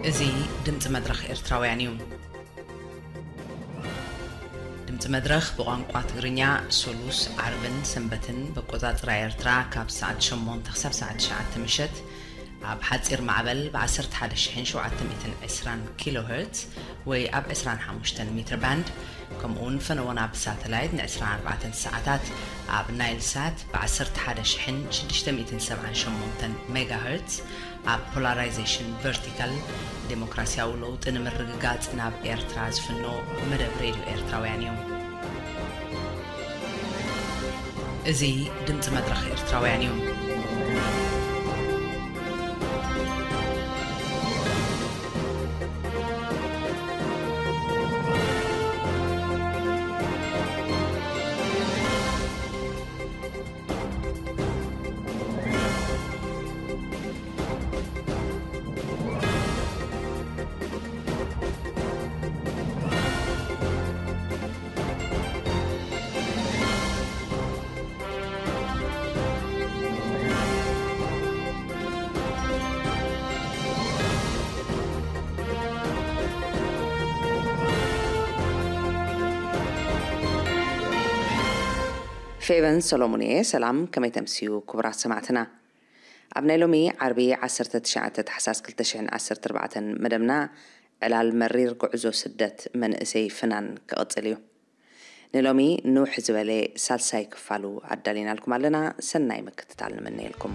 እዚ ድምፂ መድረኽ ኤርትራውያን እዩ። ድምፂ መድረኽ ብቋንቋ ትግርኛ ሶሉስ፣ ዓርብን ሰንበትን ብኣቆፃፅራ ኤርትራ ካብ ሰዓት ሸሞንተ ክሳብ ሰዓት ትሽዓተ ምሸት ኣብ ሓፂር ማዕበል ብ ዓሰርተ ሓደ ሺሕን ሸውዓተ ሚእትን ዕስራን ኪሎ ሄርትዝ ወይ ኣብ ዕስራን ሓሙሽተን ሜትር ባንድ፣ ከምኡ እውን ፈነወና ብሳተላይት ን ዕስራን ኣርባዕተን ሰዓታት ኣብ ናይል ሳት ብ ዓሰርተ ሓደ ሺሕን ሽዱሽተ ሚእትን ሰብዓን ሸሞንተን ሜጋ ሄርትዝ ኣብ ፖላራይዜሽን ቨርቲካል ዴሞክራሲያዊ ለውጢ ንምርግጋጽ ናብ ኤርትራ ዝፍኖ መደብ ሬድዮ ኤርትራውያን እዩ። እዚ ድምጺ መድረኽ ኤርትራውያን እዩ። ፌቨን ሰሎሞን እየ። ሰላም፣ ከመይ ተምስዩ ክቡራት ሰማዕትና? ኣብ ናይ ሎሚ ዓርቢ ዓሰርተ ትሽዓተ ታሕሳስ ክልተ ሽሕን ዓሰርተ ኣርባዕተን መደብና ዕላል መሪር ጉዕዞ ስደት መንእሰይ ፍናን ክቕጽል እዩ። ንሎሚ ንውሕ ዝበለ ሳልሳይ ክፋሉ ኣዳሊናልኩም ኣለና። ሰናይ ምክትታል ንምነየልኩም።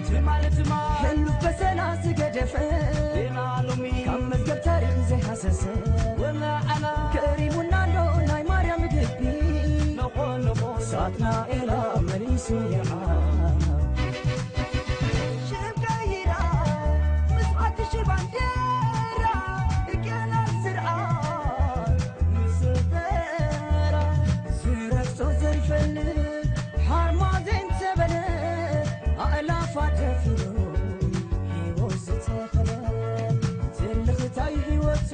ትማሊ ትማሊ ህሉፍ በሰላ ዝገደፈ፣ ዜና ሎሚ ካብ መዝገብ ታሪኽ ዘይሃሰሰ፣ ወናዕና ከሪሙና ኣሎ ናይ ማርያም ግቢ። ነኾ ነኾ ሳትናኤላ መሊሱ ይዓብ። ሽም ቀይራ ምስ ሓድሽ ባንዴራ፣ እገና ስርዓት ምስ ፈራ፣ ዝረግጾ ዘይፈልጥ ሓርማዜን ተበለ፣ ኣእላፋት ደፊኑ ህይወት ዝተኸለ፣ ትልኽታይ ህይወቱ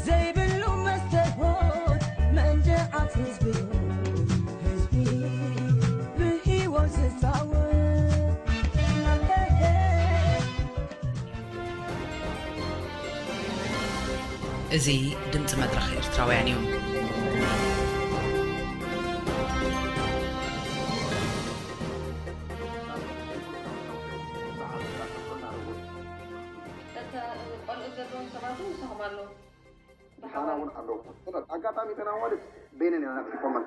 ዘይብሉ መስተርሆት መንደዓት ህዝቢ፣ ህዝቢ ብህይወት ዝጻወት። እዚ ድምጺ መድረኽ ኤርትራውያን እዩ። እተ-፣ ቆልዑ ዘለዎም ሰባት እውን ምሳኹም ኣለዉ። ብሓባር። ኣጋጣሚ እተን ኣዋልድ በይነን ኢና ኣጥሪቆመን።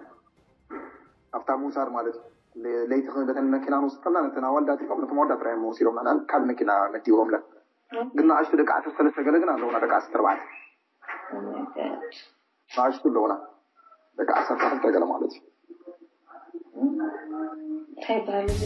ኣብታ ምውሳድ ማለት እዩ። ለ-፣ ለይቲ ክንደተን መኪና ንወስድ ከለና ነተን ኣዋልድ ኣጥሪቆም ነቶም ኣወዳት ጥራይ እዮም ወሲዶምና። ካልእ መኪና መዲቦምለን። ኦኬ። ግን ንኣሽቱ ደቂ ዓሰርተ ሰለስተ ገለ ግን ኣለውና፣ ደቂ ዓሰርተ ኣርባዕተ። Oh my God። ንኣሽቱ ኣለውና። ደቂ ዓሰርተ ክልተ ገለ ማለት እዩ። እንታይ ይበሃል እዚ?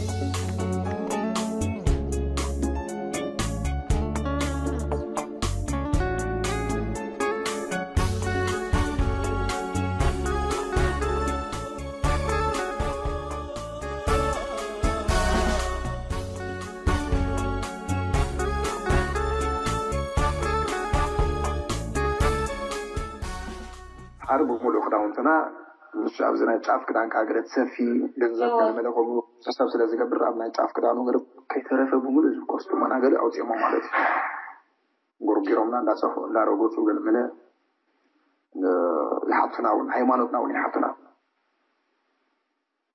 ዓርቢ ብምሉእ ክዳውንትና፣ ንሱ ኣብዚ ናይ ጫፍ ክዳንካ ገለ ትሰፊ፣ ገንዘብ ኦ። ገለ መለ ከምኡ ሰብ ስለ ዝገብር፣ ኣብ ናይ ጫፍ ክዳኑ ገለ ከይተረፈ ብምሉእ እዚ ኮስቱማና ገለ ኣውፂኦሞ ማለት እዩ። ጎርጊሮምና እንዳሰፉ፣ እንዳረገፁ ገለ መለ፣ እ፣ ይሓቱና እውን፣ ሃይማኖትና እውን ይሓቱና።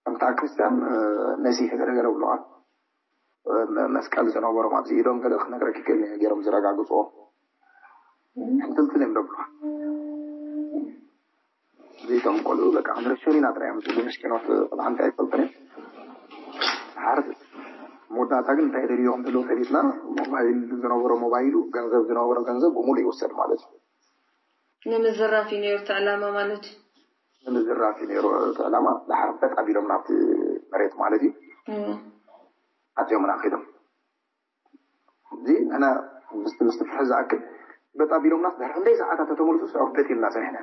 ከምታ ክርስቲያን፣ እ፣ መሲሕ ገለ ገለ ብለዋ። እ፣ መ-፣ መስቀል ዝነበሮም ኣብዚ ኢዶም ገለ ክነግረኪ ክእል እየ፣ ገይሮም ዝረጋግፅዎ። ሕንትልትል እዮም ደብሉኻ። ዘይቶም ቆልዑ በቃ ክንረሸን ኢና ጥራይ እዮም ዝብሉ ምስኪኖት፣ ቆልዓ እንታይ ይፈልጡ እዮም። ሓር መወዳእታ ግን እንታይ ደልዩ ከም ዘለዉ ፈሊጥና፣ ሞባይል ዝነበሮ ሞባይሉ፣ ገንዘብ ዝነበሮ ገንዘብ ብሙሉ ይወሰድ ማለት እዩ። ንምዝራፍ እዩ ነይሩ እቲ ዕላማ ማለት እዩ። ንምዝራፍ እዩ ነይሩ እቲ ዕላማ። ድሓር በጥ ኣቢሎም ናብቲ መሬት ማለት እዩ። እዎ። ኣትዮም ና ከይዶም። እዚ ንሕና ምስቲ ምስቲ ፍርሒ ዝኣክል በጥ ኣቢሎምና ድሕሪ ክንደይ ሰዓታት ተተመልሱ ሽዑ በጥ ኢልና ሰሪሕና።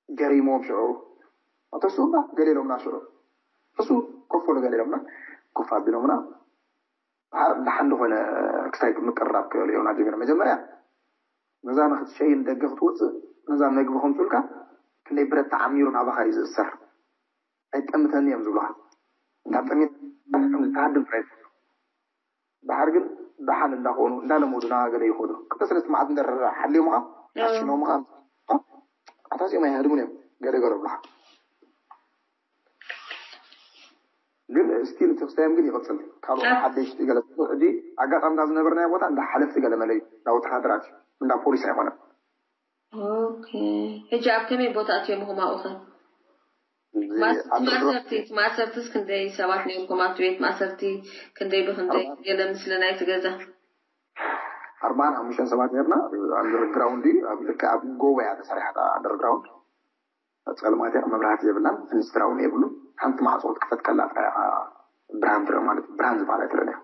ገሪሞም ሽዑ ኣተሱና ገሌሎምና ሽዑ እሱ ኮፍ በሉ ገሌሎምና ኮፍ ኣቢሎምና። ድሓር ደሓን ዝኾነ ክሳይ ምቅርራብ ክእልዮና ጀሚሮም። መጀመርያ ነዛ ንክትሸይን ደገ ክትወፅእ ነዛ መግቢ ከምፁልካ ክንደይ ብረት ተዓሚሩ ናባኻ እዩ ዝእሰር። ኣይጠምተኒ እዮም ዝብሉኻ። እንዳ ጠሚት ዝትሃድም ጥራይ። ድሓር ግን ደሓን እንዳኾኑ እንዳለመዱና ገለ ይኾኑ ክልተ ሰለስተ መዓልቲ እንደረረ ሓልዮምኻ ሓሽኖምኻ ኣታዚኦም ኣይሃድሙን እዮም። ገለ ገለ ብሉኻ ግን ስቲል እቲ ክስታዮም ግን ይቕፅል። ካልኦ ሓደሽቲ ገለ ሕጂ ኣጋጣምታ ዝነበርናዮ ቦታ እንዳ ሓለፍቲ ገለ መለዩ እንዳ ወተሃደራት እዩ እንዳ ፖሊስ ኣይኮነን። ኦኬ። ሕጂ ኣብ ከመይ ቦታ ኣትዮም ኢኹም ኣብኡ ኸ? ማእሰርቲ ማእሰርትስ ክንደይ ሰባት ነይርኩም ኣብቲ ቤት ማእሰርቲ? ክንደይ ብክንደይ? ገለ ምስለ ናይቲ ገዛ። ኣርባዓን ሓሙሽተን ሰባት ነርና። ኣንደርግራውንድ እዩ ኣብ ልክዕ ኣብ ጎቦ እያ ተሰሪሓ። ኣንደርግራውንድ ጸልማት እያ። መብራህቲ የብላን። ፍንስትራ እውን የብሉን። ሓንቲ ማዕጾ ክትከፈት ከላ ጥራይ ኢኻ ብርሃን ትርኢ ማለት እዩ። ብርሃን ዝበሃል ኣይትርእን ኢኻ።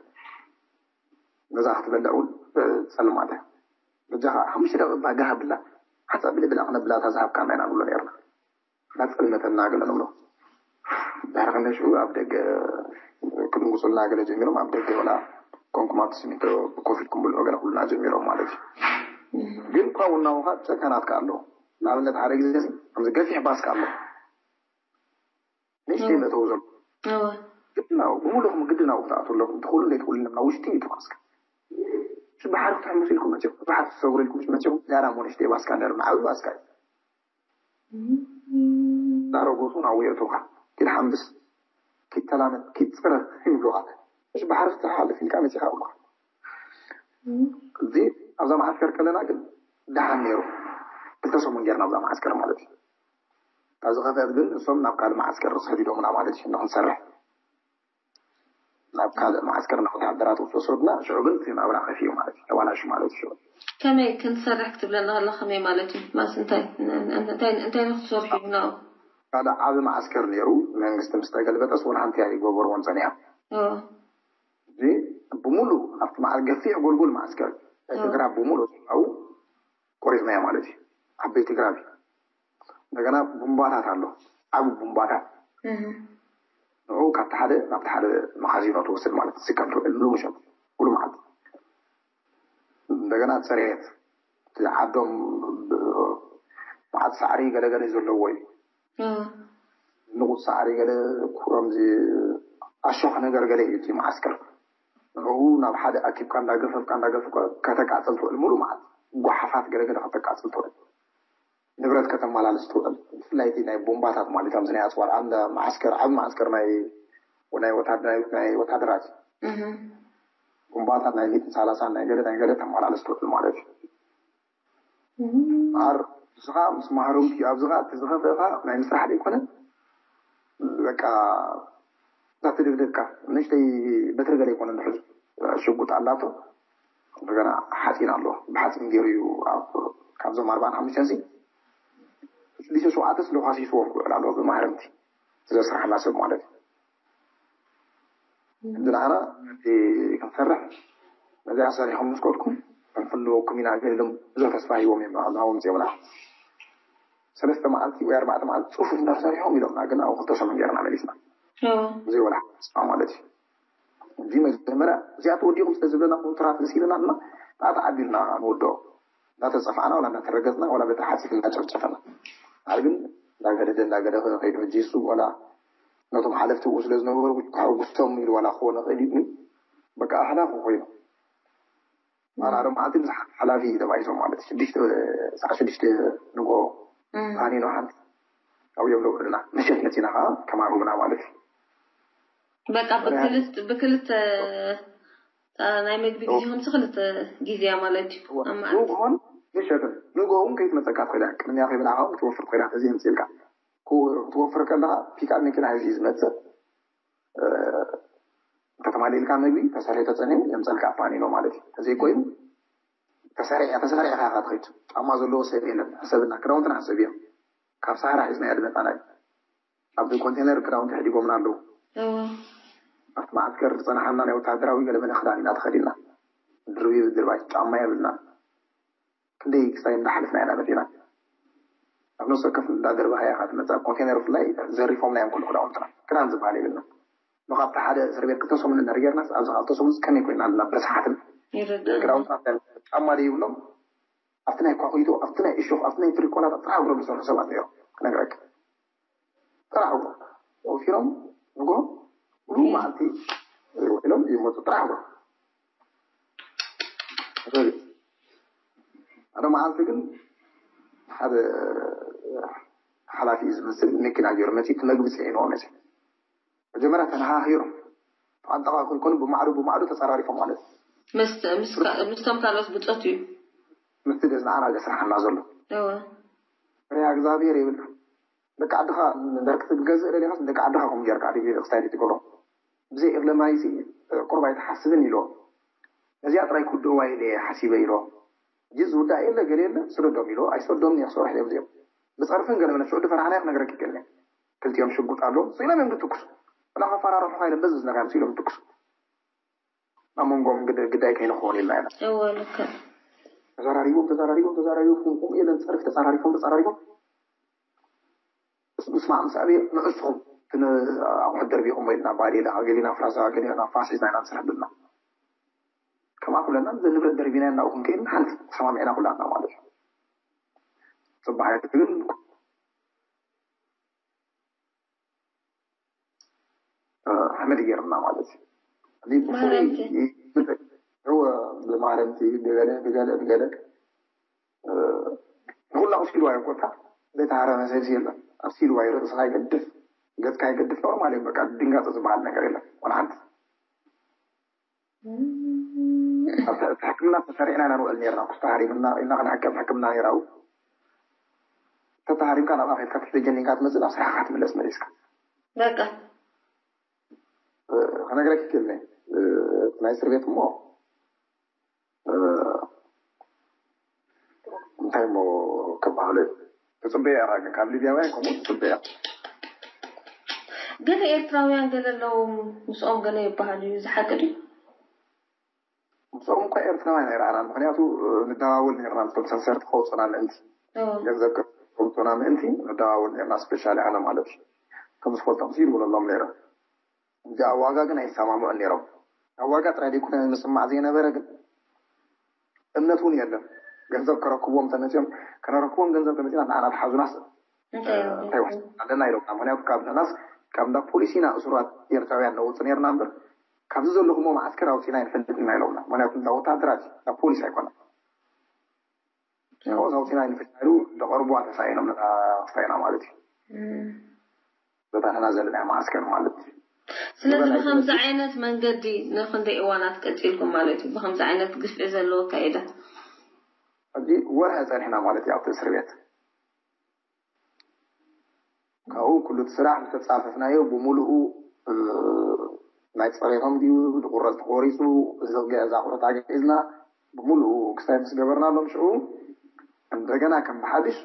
ነዛ ክትበልዕ እውን ጸልማት እያ። በጃኻ ሓሙሽተ ደቂቕ ባጋ ብላ ሓንሳብ ብልዕ ብላ ክነብላ እታ ዝሃብካና ኢና ንብሎ ነርና። እናጸልመተና ገለ ንብሎ። ድሕሪ ክንደይ ሽዑ ኣብ ደገ ክድንጉጹልና ገለ ጀሚሮም ኣብ ደገ ወላ ኮንኩም ኣብቲ ሲሚንቶ ኮፍ ኢልኩም ብልዑ ገለ ክብሉና ጀሚሮም ማለት እዩ። ግን ካብኡ እናውኻ ጨካናት ከኣ ኣለዉ። ንኣብነት ሓደ ግዜ ከምዚ ገፊሕ ባስካ ኣሎ ንእሽተይ መእተዊ ዘሎ ግድና ብሙሉኹም ግድና ክትኣትዉ ኣለኩም ትኽእሉ ዘይትኽእሉ ናብ ውሽጢ እዩ ተባስካ። ባሕሪ ክትሕምሱ ኢልኩም መፂኹም ባሕሪ ትሰግሩ ኢልኩም መፂኹም ያዳ ሞ ንእሽተይ ባስካ ነርና ዓብዪ ባስካ እዩ። ዳረጎቱ ናብኡ የእትውካ። ኪድ ሓምብስ፣ ኪድ ተላመድ፣ ኪድ ፅረፍ ይብሉካ። እሺ ባሕሪ ክትሓልፍ ኢልካ መፂኻ ይብሉካ። እዚ ኣብዛ መዓስከር ከለና ግን ደሓን ነይሩ። ክልተ ሰሙን ጌርና ኣብዛ መዓስከር ማለት እዩ። ካብዚ ከፍአት ግን እሶም ናብ ካልእ መዓስከር ሰዲዶምና ማለት እዩ ንክንሰርሕ። ናብ ካልእ መዓስከር ናብ ወተሃደራት ወሰዱና። ሽዑ ግን እቲ ናብራ ከፊኡ ማለት እዩ ተባላሹ ማለት እዩ። ሽዑ ከመይ ክንሰርሕ ክትብለና ከላ ከመይ ማለት እዩ? ማስ እንታይ እንታይ እንታይ ንክትሰርሑ እዩ ናብኡ? ካልእ ዓቢ መዓስከር ነይሩ። መንግስቲ ምስ ተገልበጠስ ወላ ሓንቲ ኣይገበርዎን ጸኒሖም። እዚ ብሙሉ ኣብቲ መዓል ገፊሕ ጎልጎል መዓስከር ትግራብ ብሙሉ ኣብኡ ቆሪፅናዮ ማለት እዩ። ዓበይቲ ግራብ እዩ። እንደገና ቡምባታት ኣሎ። ዓቢ ቡምባታት ንዑ ካብቲ ሓደ ናብቲ ሓደ መኻዚኖ ትወስድ ማለት ዝስከም ትውዕል ሙሉ ምሸት ሙሉ መዓልቲ። እንደገና ፅሬት እቲ ዓዶም መዓት ሳዕሪ ገለገለ ዘለዎ እዩ። ንቑፅ ሳዕሪ ገለ ከምዚ ኣሾኽ ነገር ገለ እዩ እቲ መዓስከር። ንዕኡ ናብ ሓደ ኣኪብካ እንዳገፈፍካ እንዳገፈፍካ ከተቃፅል ትውዕል ሙሉ መዓልቲ። ጓሓፋት ገለገለ ከተቃፅል ትውዕል። ንብረት ከተመላልስ ትውዕል። ብፍላይ እቲ ናይ ቦምባታት ማለት ኣብዚ ናይ ኣፅዋር ኣብ መዓስከር ዓብ መዓስከር ናይ ናይ ወታደራት ናይ ወታደራት ቦምባታት ናይ ሚእትን ሰላሳን ናይ ገለ ናይ ገለ ተመላልስ ትውዕል ማለት እዩ። ኣር ስኻ ምስ ማህረምቲ ኣብዚ ኸዓ እቲ ዝኸፍእኻ ናይ ምስራሕ ዘይኮነ በቃ እዛ ትድግደግካ ንእሽተይ በትሪ ገለ ይኮነ ንሕዙ ሽጉጥ ኣላቶ እንደገና ሓፂን ኣሎ ብሓፂን ገይሩ እዩ። ካብዞም ኣርባዓን ሓሙሽተን ሲ ሽዱሽተ ሸውዓተ ስለ ኳሲስዎም ክውዕል ኣለዎ ብማህረምቲ ዘስራሕና ሰብ ማለት እዩ። ንዓና እቲ ክንሰርሕ ነዚኣ ሰሪሖም ምስ ከድኩም ክንሕልወኩም ኢና ገሊሎም ብዙሕ ተስፋ ሂቦም እዮም ኣብና መፅኦምና። ሰለስተ መዓልቲ ወይ ኣርባዕተ መዓልቲ ፅፉፍ እንዳሰሪሖም ኢሎምና ግን ኣብ ክልተ ሰሙን ገይርና መሊስና። ብዘይ ወላ ተስፋ ማለት እዩ። እዚ መጀመርያ እዚኣ ተወዲኹም ስለ ዝብለና ኮንትራት መሲልና ድማ ብኣታ ዓቢልና ንወድኦ እንዳተፀፋዕና ወላ እንዳተረገፅና ወላ በቲ ሓፂን እንዳጨፍጨፈና። ኣር ግን እንዳገደደ እንዳገደፈ ከይዱ ሕጂ እሱ ወላ ነቶም ሓለፍቲ ብኡ ስለ ዝነበሩ ከሐጉሶም ኢሉ ዋላ ክኾነ ክእል እዩ። በቃ ኣሕላፊ ኮይኑ ኣርባዕተ መዓልቲ ምስ ሓላፊ ተባኢሶም ማለት ሽዱሽተ ሰዓት ሽዱሽተ ንጎ ሃኒኖ ሓንቲ ኣብዮም ነውርድና ምሸት መፂና ከዓ ከማርቡና ማለት እዩ። በቃ ብክልተ ብክልተ ናይ መግቢ ግዜ ከምዚ ክልተ ግዜያ ማለት እዩ ኣብ መዓልቲ። ንግሆን ምሸትን ንግሆ እውን ከይትመፀካ ትኽእል እያ። ቅድሚያ ከይበላዕካ እውን ክትወፍር ትኽእል እያ። እዚ የምፅእልካ ክትወፍር ከለኻ ፒክኣፕ መኪና ሒዙ እዩ ዝመፅእ። እንተተማሊእልካ ምግቢ ተሰሪሑ ተፀኒሑ የምፀልካ ፋኒኖ ማለት እዩ። ተዘይኮይኑ ተሰሪዕ ተሰሪዕ ኢኻ ትኸይድ። ጫማ ዘለዎ ሰብ የለን። ሕሰብና፣ ክዳውንትና ሕሰብ እዮም። ካብ ሰሃራ ሒዝና እያ ድመጣና እዩ። ኣብቲ ኮንቴነር ክዳውንቲ ሕዲጎምና ኣለዉ። ኣብቲ መዓስከር ዝጸናሓና ናይ ወታደራዊ ገለመለ ክዳን ኢና ተኸዲና። ድርቢ ድርባይ ጫማ የብልና። ክንደይ ክሳይ እንዳሓለፍና ኢና መጺና። ኣብ ነፍሲ ወከፍ እንዳደርባሃያ ኢኻ ትመጽእ። ኣብ ኮንቴነር ብፍላይ ዘሪፎምና እዮም ኩሉ ክዳውንትና። ክዳን ዝበሃል የብልና። ካብቲ ሓደ እስር ቤት ክልተ ሰሙን እንድሕር ጌርናስ፣ ኣብዚ ክልተ ሰሙን ከመይ ኮይና ኣለና ብርስሓትን ክዳውንትና እንታይ ጫማ ዘይብሎም ኣብቲ ናይ ኳኩይቶ፣ ኣብቲ ናይ እሾኽ፣ ኣብቲ ናይ ትሪኮላት ጥራሕ እግሮም ዝሰርሑ ሰባት እዮም ክነግረካ። ጥራሕ እግሮም ወፊሮም ንጎ ሙሉእ መዓልቲ ውዒሎም ይመፁ። ጥራሕ እግሮም ሓደ መዓልቲ ግን ሓደ ሓላፊ እዩ ዝመስል መኪና ገይሩ መፂ እቲ መግቢ ፅዒንዎ መፂ መጀመርያ ተነሃሂሮም ተዓንጠቓ ከይኮኑ ብማዕዶ ብማዕዶ ተፀራሪፎም ማለት እዩ። ምስቶም ካልኦት ብፆት እዩ። ምስቲ ደስ ንዓና ዘስርሓና ዘሎ እወ ፍሬያ እግዚኣብሔር ይብል። ደቂ ዓድኻ ንደርቂ ክትገዝእ ደሊኻስ ንደቂ ዓድኻ ከምኡ ጌርካ ድዩ ክስታይ ትገብሮ? ብዘይ እኽሊ ማይሲ ቁርብ ኣይትሓስብን ኢልዎ። ነዚኣ ጥራይ ክውድእዋ ኢለ እየ ሓሲበ ኢልዎ። ሕጂ ዝውዳእ የለ ገለ የለ ስደዶም ኢልዎ። ኣይሰዶምን እየ ክሰርሕ እዮም እዚኦም። ብፀርፍን ገለ መለ ሽዑ ድፈራሕናዮ ክነግረኪ ይክእል እየ። ክልቲኦም ሽጉጥ ኣለዎም ስኢሎም እዮም ዝትኩሱ። ወላ ከፈራርሑኻ ኢሎም በዚ ዝነጋዮም ስኢሎም ይትኩሱ። ኣብ መንጎኦም ግዳይ ከይንኸውን ኢልና ኢና። እወ ልክዕ። ተዘራሪቦም ተዘራሪቦም ተዘራሪቦም ከምኡ ኢለን ፀርፊ ተፀራሪፎም ተፀራሪፎም ምስማዕ ምስ ኣብየ ንዕስኹም ኣቑሑት ደርቢኹም ወይ ድማ ባዴላ ገሊና ፍራሳ ገሊና ፋስ ሒዝና ኢና ንሰርሕ ብልና ከምኣ ኩለና ንብረት ደርቢና እናኡ ክንከይድ ሓንቲ ተሰማሚዕና ኩላትና ማለት እዩ። ፅባሕ ግን ሓመድ ገይርና ማለት እዩ። ብማረምቲ ብገለ ብገለ ብገለ ንኩላ ሲልዋ ይኮታ ዘይተሃረመ ሰብሲ የለን። ኣብ ሲልዋ ርእስኻ ይገድፍ፣ ገፅካ ይገድፍ። ኖርማል እዩ በቃ ድንጋፀ ዝበሃል ነገር የለን ዋላ ሓንቲ። ሕክምና ተሰሪዕና ኢና ንውዕል ነርና። ኩስታ ሃሪምና ኢልና ክንሕከም ሕክምና ነይራው። ተተሃሪምካ ናብኣ ከድካ ተጀኒንካ ትመፅእ ናብ ስራሕካ ትምለስ መሊስካ። በቃ ክነግረኪ ክእል ናይ እስር ቤት እሞ እንታይ ሞ ክበሃሉ ትፅበያ ኢኻ ግን ካብ ሊብያውያን ከምኡ ትፅበያ። ገለ ኤርትራውያን ገለ ኣለዉ ምስኦም ገለ ይበሃል እዩ። እዚ ሓቂ ድዩ? ምስኦም እኳ ኤርትራውያን ኣይረኣናን። ምክንያቱ ንደዋወል ነርና፣ ነቶም ሰንሰርት ከውፅና ምእንቲ ገንዘብ ከውፅና ምእንቲ ንደዋወል ነርና። ስፔሻሊ ኣነ ማለት እዩ ከም ዝፈልጦም ሲ ይብለሎም ነይረ። እዚኣ ዋጋ ግን ኣይሰማምዑን ነይሮም። ኣብ ዋጋ ጥራይ ዘይኮነ ምስማዕ ዘይነበረ ግን እምነት እውን የለን። ገንዘብ ከረክብዎም ተመፅኦም ከነረክቦም ገንዘብ ተመፂና ንዓና ትሓዙናስ እንታይ ዋሕስ ኣለና ኢሎም። ምክንያቱ ካብ ንሕናስ ካብ እንዳ ፖሊስ ኢና እሱራት ኤርትራውያን ነውፅ ነርና እምበር ካብዚ ዘለኹሞ ማዓስከር ኣውፂና ይንፈልጥ ኢና ኢሎምና። ምክንያቱ እንዳ ወታደራት እንዳ ፖሊስ ኣይኮነን። ካብዚ ኣውፂና ይንፈልጥ ኢሉ ደቐርቡዋ ተሳኢኖም ነታ ክስታይና ማለት እዩ። በታ ንሕና ዘለና ማዓስከር ማለት እዩ። ስለዚ ብከምዚ ዓይነት መንገዲ ንክንደይ እዋናት ቀፂልኩም ማለት እዩ? ብከምዚ ዓይነት ግፍዒ ዘለዎ ኣካይዳ ሕጂ ወርሒ ፀኒሕና ማለት እዩ ኣብቲ እስር ቤት። ካብኡ ኩሉ እቲ ስራሕ ዝተፃፈፍናዮ ብምሉኡ ናይ ፀሬቶም ድዩ ዝቁረፅ ተቆሪፁ እዚ ገዛ ቁረፃ ገዒዝና ብምሉኡ ክስታይ ምስ ገበርናሎም ሽዑ እንደገና ከም ብሓድሽ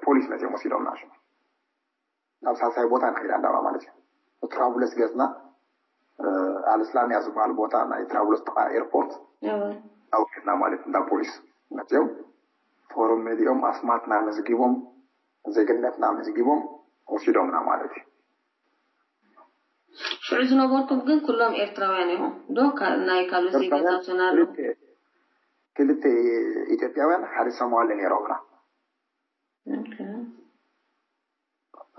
ፖሊስ መፅኦም ወሲዶምና ሽዑ ናብ ሳልሳይ ቦታ ንኸይድ ኣለና ማለት እዩ። ትራቡለስ ገፅና ኣልእስላምያ ዝበሃል ቦታ ናይ ትራቡለስ ጥቓ ኤርፖርት ኣውሪድና ማለት እንዳ ፖሊስ መፅኦም ፎርም መሊኦም ኣስማትና መዝጊቦም ዜግነትና መዝጊቦም ወሲዶምና ማለት እዩ። ሽዑ ዝነበርኩም ግን ኩሎም ኤርትራውያን ኢኹም ዶ? ናይ ካልኦት ዜጋታት እውን ኣለዉ? ክልተ ኢትዮጵያውያን ሓደ ሶማሊ ነይሮምና።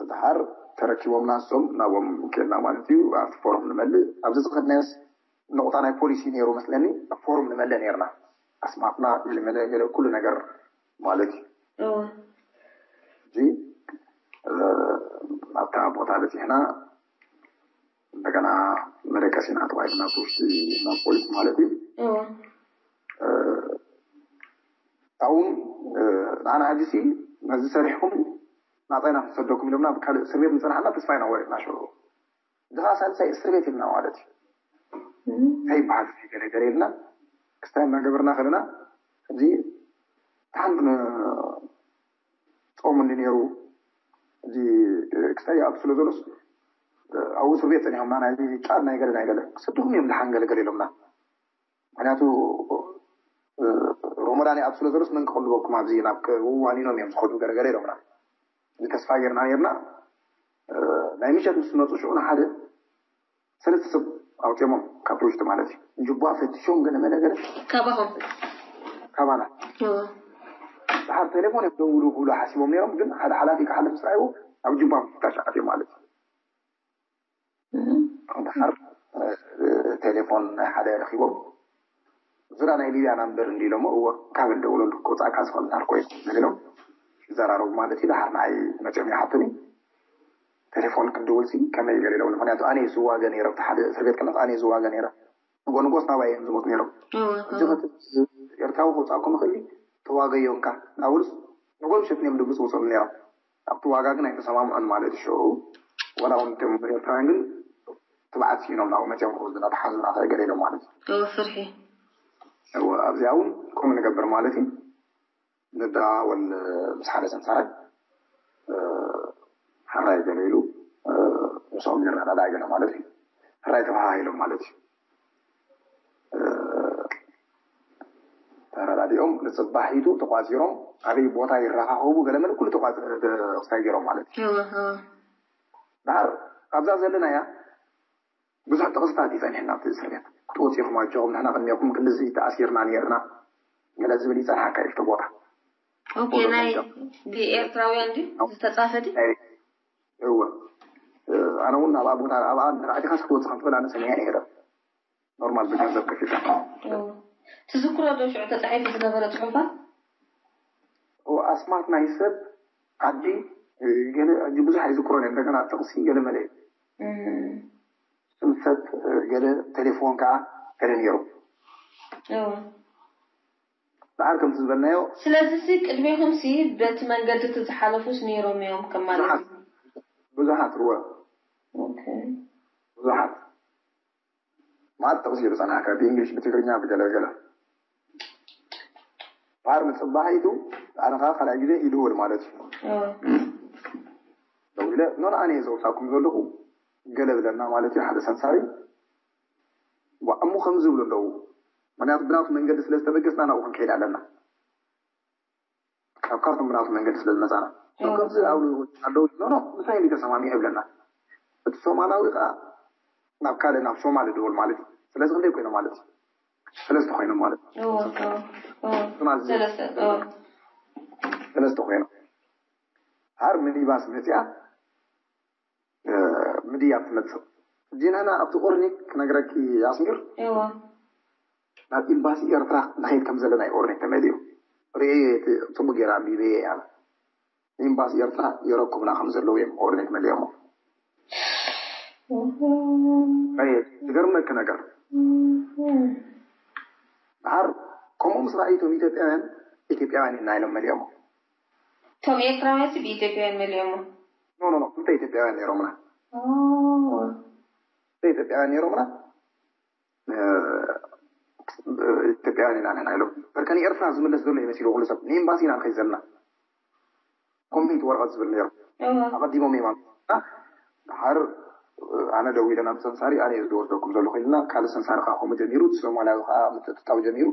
ድሓር ተረኪቦምና እሶም ናቦም ኬድና ማለት እዩ። ኣብቲ ፎርም ንመልእ ኣብዚ ዝኸድናዮስ ንቑጣ ናይ ፖሊሲ ነይሩ መስለኒ። ፎርም ንመልእ ነርና ኣስማትና ገለ ኩሉ ነገር ማለት እዩ። እዚ ኣብታ ቦታ በፂሕና እንደገና መደቀሲና ተባሂልና ብውሽጢ ናብ ፖሊስ ማለት እዩ። ኣብኡ ንዓና ሕጂ ሲ ነዚ ሰሪሕኩም ናፃ ኢና ክንሰደኩም ኢሎምና ብካልእ እስር ቤት ምፅናሕና ተስፋ ኢና ወሪድና ሽዑ። እዚ ከዓ ሳልሳይ እስር ቤት ኢልና ማለት እዩ። እንታይ ይበሃል ገለ ገለ ኢልና ክስታይ እናገበርና ከለና እዚ ሓንቲ ጾም እንዲ ነይሩ፣ እዚ ክስታይ ኣብ ስለ ዘሎስ ኣብኡ እስር ቤት ጸኒሖምና። ናይ ጫት ናይ ገለ ናይ ገለ ክሰድኹም እዮም፣ ደሓን ገለ ገለ ኢሎምና። ምክንያቱ ሮሞዳን ኣብ ስለ ዘሎስ መን ክቕልበኩም፣ ኣብዚ ናብ ዋኒኖም እዮም ዝኸዱ ገለ ገለ ኢሎምና። ተስፋ ጌርና ኔርና። ናይ ምሸት ምስ መፁ ሽዑ ንሓደ ሰለስተ ሰብ ኣውፅኦሞም ካብ ውሽጢ ማለት እዩ። ጅቧ ፈትሾም ገለ መለ ገለ ካባኹም ካባና። ደሓር ቴሌፎን እዮም ደውሉ ክብሉ ሓሲቦም ነይሮም፣ ግን ሓደ ሓላፊ ክሓልፍ ምስ ረኣይዎ ኣብ ጅቧ ምፍታሽ ኣትዮም ማለት እዩ። ደሓር ቴሌፎን ናይ ሓደ ረኪቦም፣ ዙራ ናይ ሊብያ ናምበር እንዲ ኢሎሞ፣ እወ ካብ ደውለሉ ክወፃእካ ዝኽእል ናርኮ እዩ ኢሎም ይዘራረቡ ማለት እዩ። ደሓር ንዓይ መፅኦም ይሓቱኒ፣ ቴሌፎን ክድውል ሲ ከመይ ገለ ኢሎም። ምክንያቱ ኣነ ዝዋገ ነይረ፣ ኣብቲ ሓደ እስር ቤት ከለስ ኣነ ዝዋገ ነይረ። ንጎ ንጎስ ናባይ እዮም ዝመፁ ነይሮም። ኤርትራዊ ክውፃእኩም ይኽእል እዩ፣ ተዋገዮምካ ናብሉስ ንጎ ምሸት እዮም ድምፅ ውፅሉ ነይሮም። ኣብቲ ዋጋ ግን ኣይተሰማምዑን ማለት እዩ። ሽዑ ዋላ እውን እቶም ኤርትራውያን ግን ትብዓት ሲኢኖም ናብኡ መፅኦም ክወስዱና ተሓዙና ከ ገለ ኢሎም ማለት እዩ። እወ፣ ፍርሒ። እወ፣ ኣብዚኣ እውን ከምኡ ንገብር ማለት እዩ። ንደዋወል ምስ ሓደ ሰምሳራይ፣ እ፣ ሕራይ ገለ ኢሉ፣ እ፣ ምስኦም ይረዳዳእ ገለ ማለት እዩ። ሕራይ ተባሃሂሎም ማለት እዩ። እ፣ ተረዳዲኦም ንፅባሒቱ ተቋፂሮም ኣበይ ቦታ ይረኻኸቡ ገለ መለ ኩሉ ተቋፅ-፣ ተ-፣ ክስታይ ገይሮም ማለት እዩ። እወ፣ እወ። ደሓር ኣብዛ ዘለናያ ብዙሕ ጥቕስታት እዩ ጸኒሕና ኣብቲ እስር ቤት። ክትወጽኡ ኢኹም ኣጆኹም፣ ንሕና ቅድሜኹም ክንድዚ ተኣሲርና ኔርና ገለ ዝብል ይጸንሓካ እዩ እቲ ቦታ። ኦኬ፣ ናይ ብኤርትራውያን ድዩ ዝተጻፈ ድዩ? ናይ፣ እወ። ኣነ እውን ኣብኣ ቦታ፣ ኣብኣ እንድሕር ኣቲኻስ ክትወጽእ ከም ትኽእል ኣነ ሰሚዐ ነይረ። ኖርማል ብገንዘብ ከፊልካ። እወ። ትዝክሮ ዶ ሽዑ ተጻሒፉ ዝነበረ ጽሑፋት? እወ፣ ኣስማት ናይ ሰብ፣ ዓዲ፣ ገለ ሕጂ ብዙሕ ኣይዝክሮን እየ። እንደገና ጥቕሲ ገለ መለ እዩ። እም። ስም ሰብ፣ ገለ ቴሌፎን ከኣ ገለ ነይሩ። እወ። ደሓር ከምቲ ዝበልናዮ። ስለዚሲ ቅድሜኹምሲ በቲ መንገዲ እቲ ዝሓለፉስ ነይሮም እዮም ከም ማለት ብዙሓት፣ እዩ። ብዙሓት፣ እወ። ኦኬ። ብዙሓት። ማለት ጥቕሲ እዩ ዝጸንሓካ፣ ብእንግሊሽ፣ ብትግርኛ፣ ብገለ ገለ። ደሓር ንጽባሒቱ፣ ኣነ ኸኣ ካልኣይ ግዜ ይድውል ማለት እዩ። እወ። ደዊለ፣ ኖ፣ ንኣነ እየ ዘውጻኩም ዘለኹ፣ ገለ ብለና ማለት እዩ፣ ሓደ ሰንሳሪ። ዋ፣ እሞ ከምዚ ዝብሉ ኣለዉ። ምኽንያቱ ብናቱ መንገዲ ስለ ዝተበገስና ናብኡ ክንከይድ ኣለና። ካብ ካርቱም ብናቱ መንገዲ ስለ ዝመጻና። እወ። ከምዚ ኣብሉ ኣለዉ፣ ኖ፣ ኖ፣ ምሳይ እንዲ ተሰማሚዑ ይብለና። እቲ ሶማላዊ ከኣ ናብ ካልእ፣ ናብ ሶማል ይድውል ማለት እዩ። ስለዚ ክንደይ ኮይኖም ማለት እዩ? ሰለስተ ኮይኖም ማለት እዩ። እወ፣ እወ፣ እወ። ሶማል ሰለስተ፣ እወ። ሰለስተ ኮይኖም። ደሓር ሚኒባስ መጺኣ፣ እ፣ ምድያብ ትመጽእ። ጂናና ኣብቲ ኦርኒክ ክነግረኪ ኣስሚር፣ እወ። ናብ ኤምባሲ ኤርትራ ንኸይድ ከም ዘለና እዩ ኦርኒክ ተመልዩ። ርእየ እቲ ጽቡቅ ጌራ ኣንቢበየ እየ ኣነ። ኤምባሲ ኤርትራ የረኩብና ከም ዘለዉ እዮም ኦርኒክ መሊኦሞ። እህ። ኣየ፣ ዝገርመኪ ነገር። እህ። ደሓር ከምኡ ምስ ረኣዩ እቶም ኢትዮጵያውያን፣ ኢትዮጵያውያን ኢና ኢሎም መሊኦሞ። እቶም ኤርትራውያን ሲ ብኢትዮጵያውያን መሊኦሞ? ኖ፣ ኖ፣ ኖ፣ ክልተ ኢትዮጵያውያን ነይሮምና። ኦ። ክልተ ኢትዮጵያውያን ነይሮምና። እ፣ ኢትዮጵያውያን ኢና ንሕና ኢሎም። በርከ ንኤርትራ ዝምለስ ዘሎ ይመሲሉ ኩሉ ሰብ። ንኤምባሲ ኢና ንኸይድ ዘለና። ኮምፕሊት ወረቐት ዝብል ነይሩ። እወ። ኣቐዲሞም እዮም ኣምፅና። ደሓር፣ እ፣ ኣነ ደዊለ ናብ ሰንሳሪ፣ ኣነ እየ ዝወስደኩም ዘለኹ ኢልና፣ ካልእ ሰንሳሪ ከዓ ከምኡ ጀሚሩ፣ እቲ ሶማላዊ ከዓ ምትእትታው ጀሚሩ።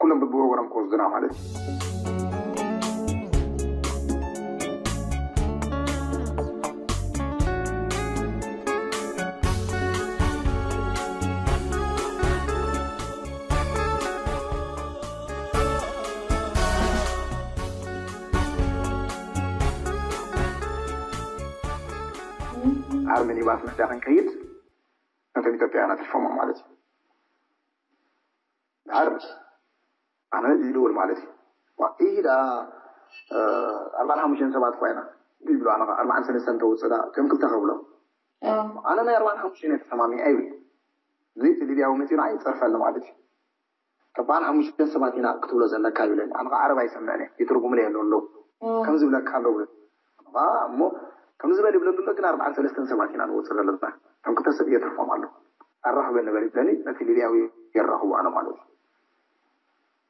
ኩሎም በብወገኖም ክወስዱና ማለት እዩ። ኣብ ሚኒባስ መዳ ክንከይድ ነቶም ኢትዮጵያውያን ኣትሪፎሞም ማለት እዩ። ደሓር ኣነ ይድውል ማለት እዩ። ዋ፣ ይህ ደኣ፣ እ፣ ኣርባዓን ሓሙሽተን ሰባት ኮይና ይብሉ፣ ኣነ ኸዓ ኣርባዓን ሰለስተን ተውፅእ ደኣ፣ እቶም ክልተ ከብሎ። ኣዎ። ኣነ ናይ ኣርባዓን ሓሙሽተን እየ ተሰማሚዐ ይብል። እዚ እቲ ሊብያዊ መፂኡ ንዓይ ይፀርፈኒ ማለት እዩ። ኣርባዓን ሓሙሽተን ሰባት ኢና ክትብሎ ዘለካ ይብለኒ። ኣነ ኸዓ ዓረብ ኣይሰምዕን እየ፣ ይትርጉምለይ ኣሎ ኣለዉ። ኣዎ። ከም ዝብለካ ኣለዉ። እሞ ከም ዝበል ይብለኒ ኣሎ፣ ግን ኣርባዓን ሰለስተን ሰባት ኢና ንወፅእ ዘለና። ከም ክልተ ሰብ እየ ተርፎም ኣለዉ። ኣራኽበኒ በል ይብለኒ፣ ነቲ ሊብያዊ የራኽቦ ኣነ ማለት እዩ።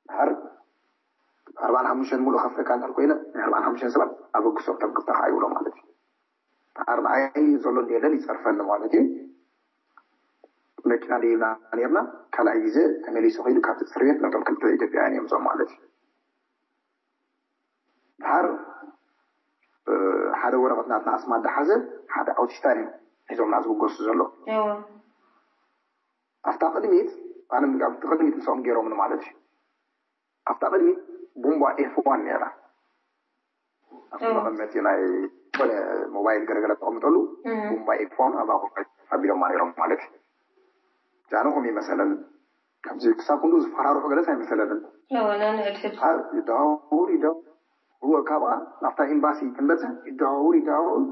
ድሓር ኣርባዓን ሓሙሽተን ሙሉእ ከፍለካ እንድሕር ኮይነ፣ ናይ ኣርባዓን ሓሙሽተን ሰባት ኣበግሶም ተብግስታ ከዓ ይብሎ ማለት እዩ። ኣርባዓይ ዘሎ እንዲ የለን ይፀርፈኒ ማለት እዩ። መኪና ደይብና ነርና። ካልኣይ ግዜ ተመሊሱ ከይዱ ካብቲ እስር ቤት ነቶም ክልተ ኢትዮጵያውያን እዮም እዞም ማለት እዩ። ድሓር ሓደ ወረቐት ናትና ኣስማት ዝሓዘ ሓደ ኣውቲስታ እዩ ሒዞምና ዝብገሱ ዘሎ። ኣብታ ቅድሚት ኣነ ኣብ ቅድሚት ምስኦም ገይሮምኒ ማለት እዩ። ኣብታ ቅድሚት ቡምባ ኤፍ ዋን ነይራ። ኣብቲ መቐመጢ ናይ ዝኾነ ሞባይል ገለገለ ተቐምጠሉ ቡምባ ኤፍ ዋን ኣብ ኣቑሑ ኣቢሎማ ነይሮም ማለት እዩ። ጃንኹም ይመሰለን ከምዚ ክሳብ ክንዱ ዝፈራርሑ ገለስ ኣይመሰለንን። ይደዋውር ይደዋውር እወ፣ ካብኣ ናብታ ኤምባሲ ክንበፅሕ ይደዋውር ይደዋውር።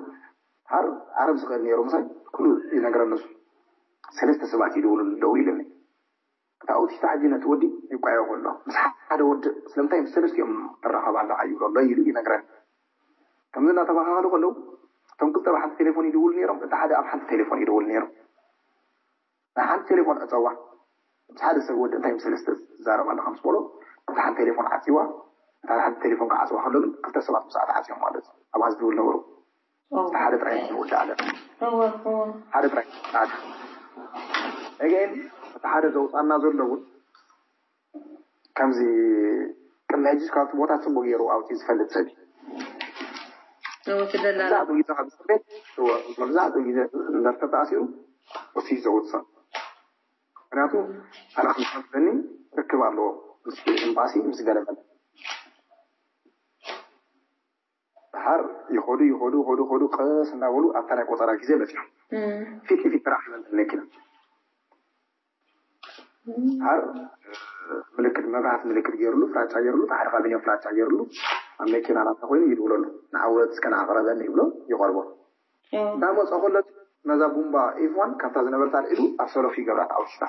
ሓር ዓረብ ዝኽእል ነይሩ ምሳይ ኩሉ ይነግረኒ እሱ። ሰለስተ ሰባት ይድውሉ ደው ኢለኒ። እታ ኣውቲስታ ሕጂ ነቲ ወዲ ይቋዮ ከሎ ምስ ሓደ ወዲ ስለምንታይ ምስ ሰለስቲኦም ትራኸብ ኣለኻ ይብሎ ኣሎ ኢሉ ይነግረኒ። ከምዚ እናተባሃሃሉ ከለዉ እቶም ክልተ ብሓንቲ ቴሌፎን ይድውሉ ነይሮም፣ እቲ ሓደ ኣብ ሓንቲ ቴሌፎን ይድውል ነይሩ። ንሓንቲ ቴሌፎን ዕፀዋ። ምስ ሓደ ሰብ ወዲ እንታይ ምስ ሰለስተ ትዛረብ ኣለኻ ምስ በሎ፣ እታ ሓንቲ ቴሌፎን ዓፅዋ። እታ ሓንቲ ቴሌፎን ክዓፅዋ ከሎ ግን ክልተ ሰባት ምስኣ ተዓፅዮም ማለት ኣብኣ ዝድውል ነበሩ። እቲ ሓደ ጥራይ ዝወዲ ኣለ። ሓደ ጥራይ ኣለ። እገን እቲ ሓደ ዘውፃና ዘሎ እውን ከምዚ ቅድሚ ሕጂ ካብቲ ቦታ ፅቡቅ ገይሩ ኣውፂኡ ዝፈልጥ ሰብ እዩ። እዎ፣ እቲ ደላላ። መብዛሕትኡ ግዜ ካብ እስር ቤት፣ እዎ፣ መብዛሕትኡ ግዜ ነርተ ተኣሲሩ ወሲዩ ዘውፅእ። ምክንያቱ ኣነ ከም ዝመስለኒ ርክብ ኣለዎ ምስ ኤምባሲ፣ ምስ ገለ መለ። ድሓር ይኸዱ፣ ይኸዱ፣ ይኸዱ፣ ይኸዱ፣ ቀስ እናበሉ ኣብታ ናይ ቆፀራ ግዜ በፂሖም። እም። ፊት ንፊት ተራኺበን መኪና። ድሓር ምልክት፣ መብራህቲ ምልክት ገይሩሉ፣ ፍራቻ ገይሩሉ፣ እቲ ሓደ ካቢኔ ፍራቻ ገይሩሉ፣ ኣብ መኪና ናታ ኮይኑ ይድውለሉ። ንዓወት እስከ ንኣቕረበኒ ይብሎ፣ ይቐርቦ። እም። እንዳመፀ ከሎ ነዛ ቡምባ ኤፍ ዋን ካብታ ዝነበረት ኣልዒሉ ኣብ ሰለፉ ይገብራ፣ ኣውሽታ።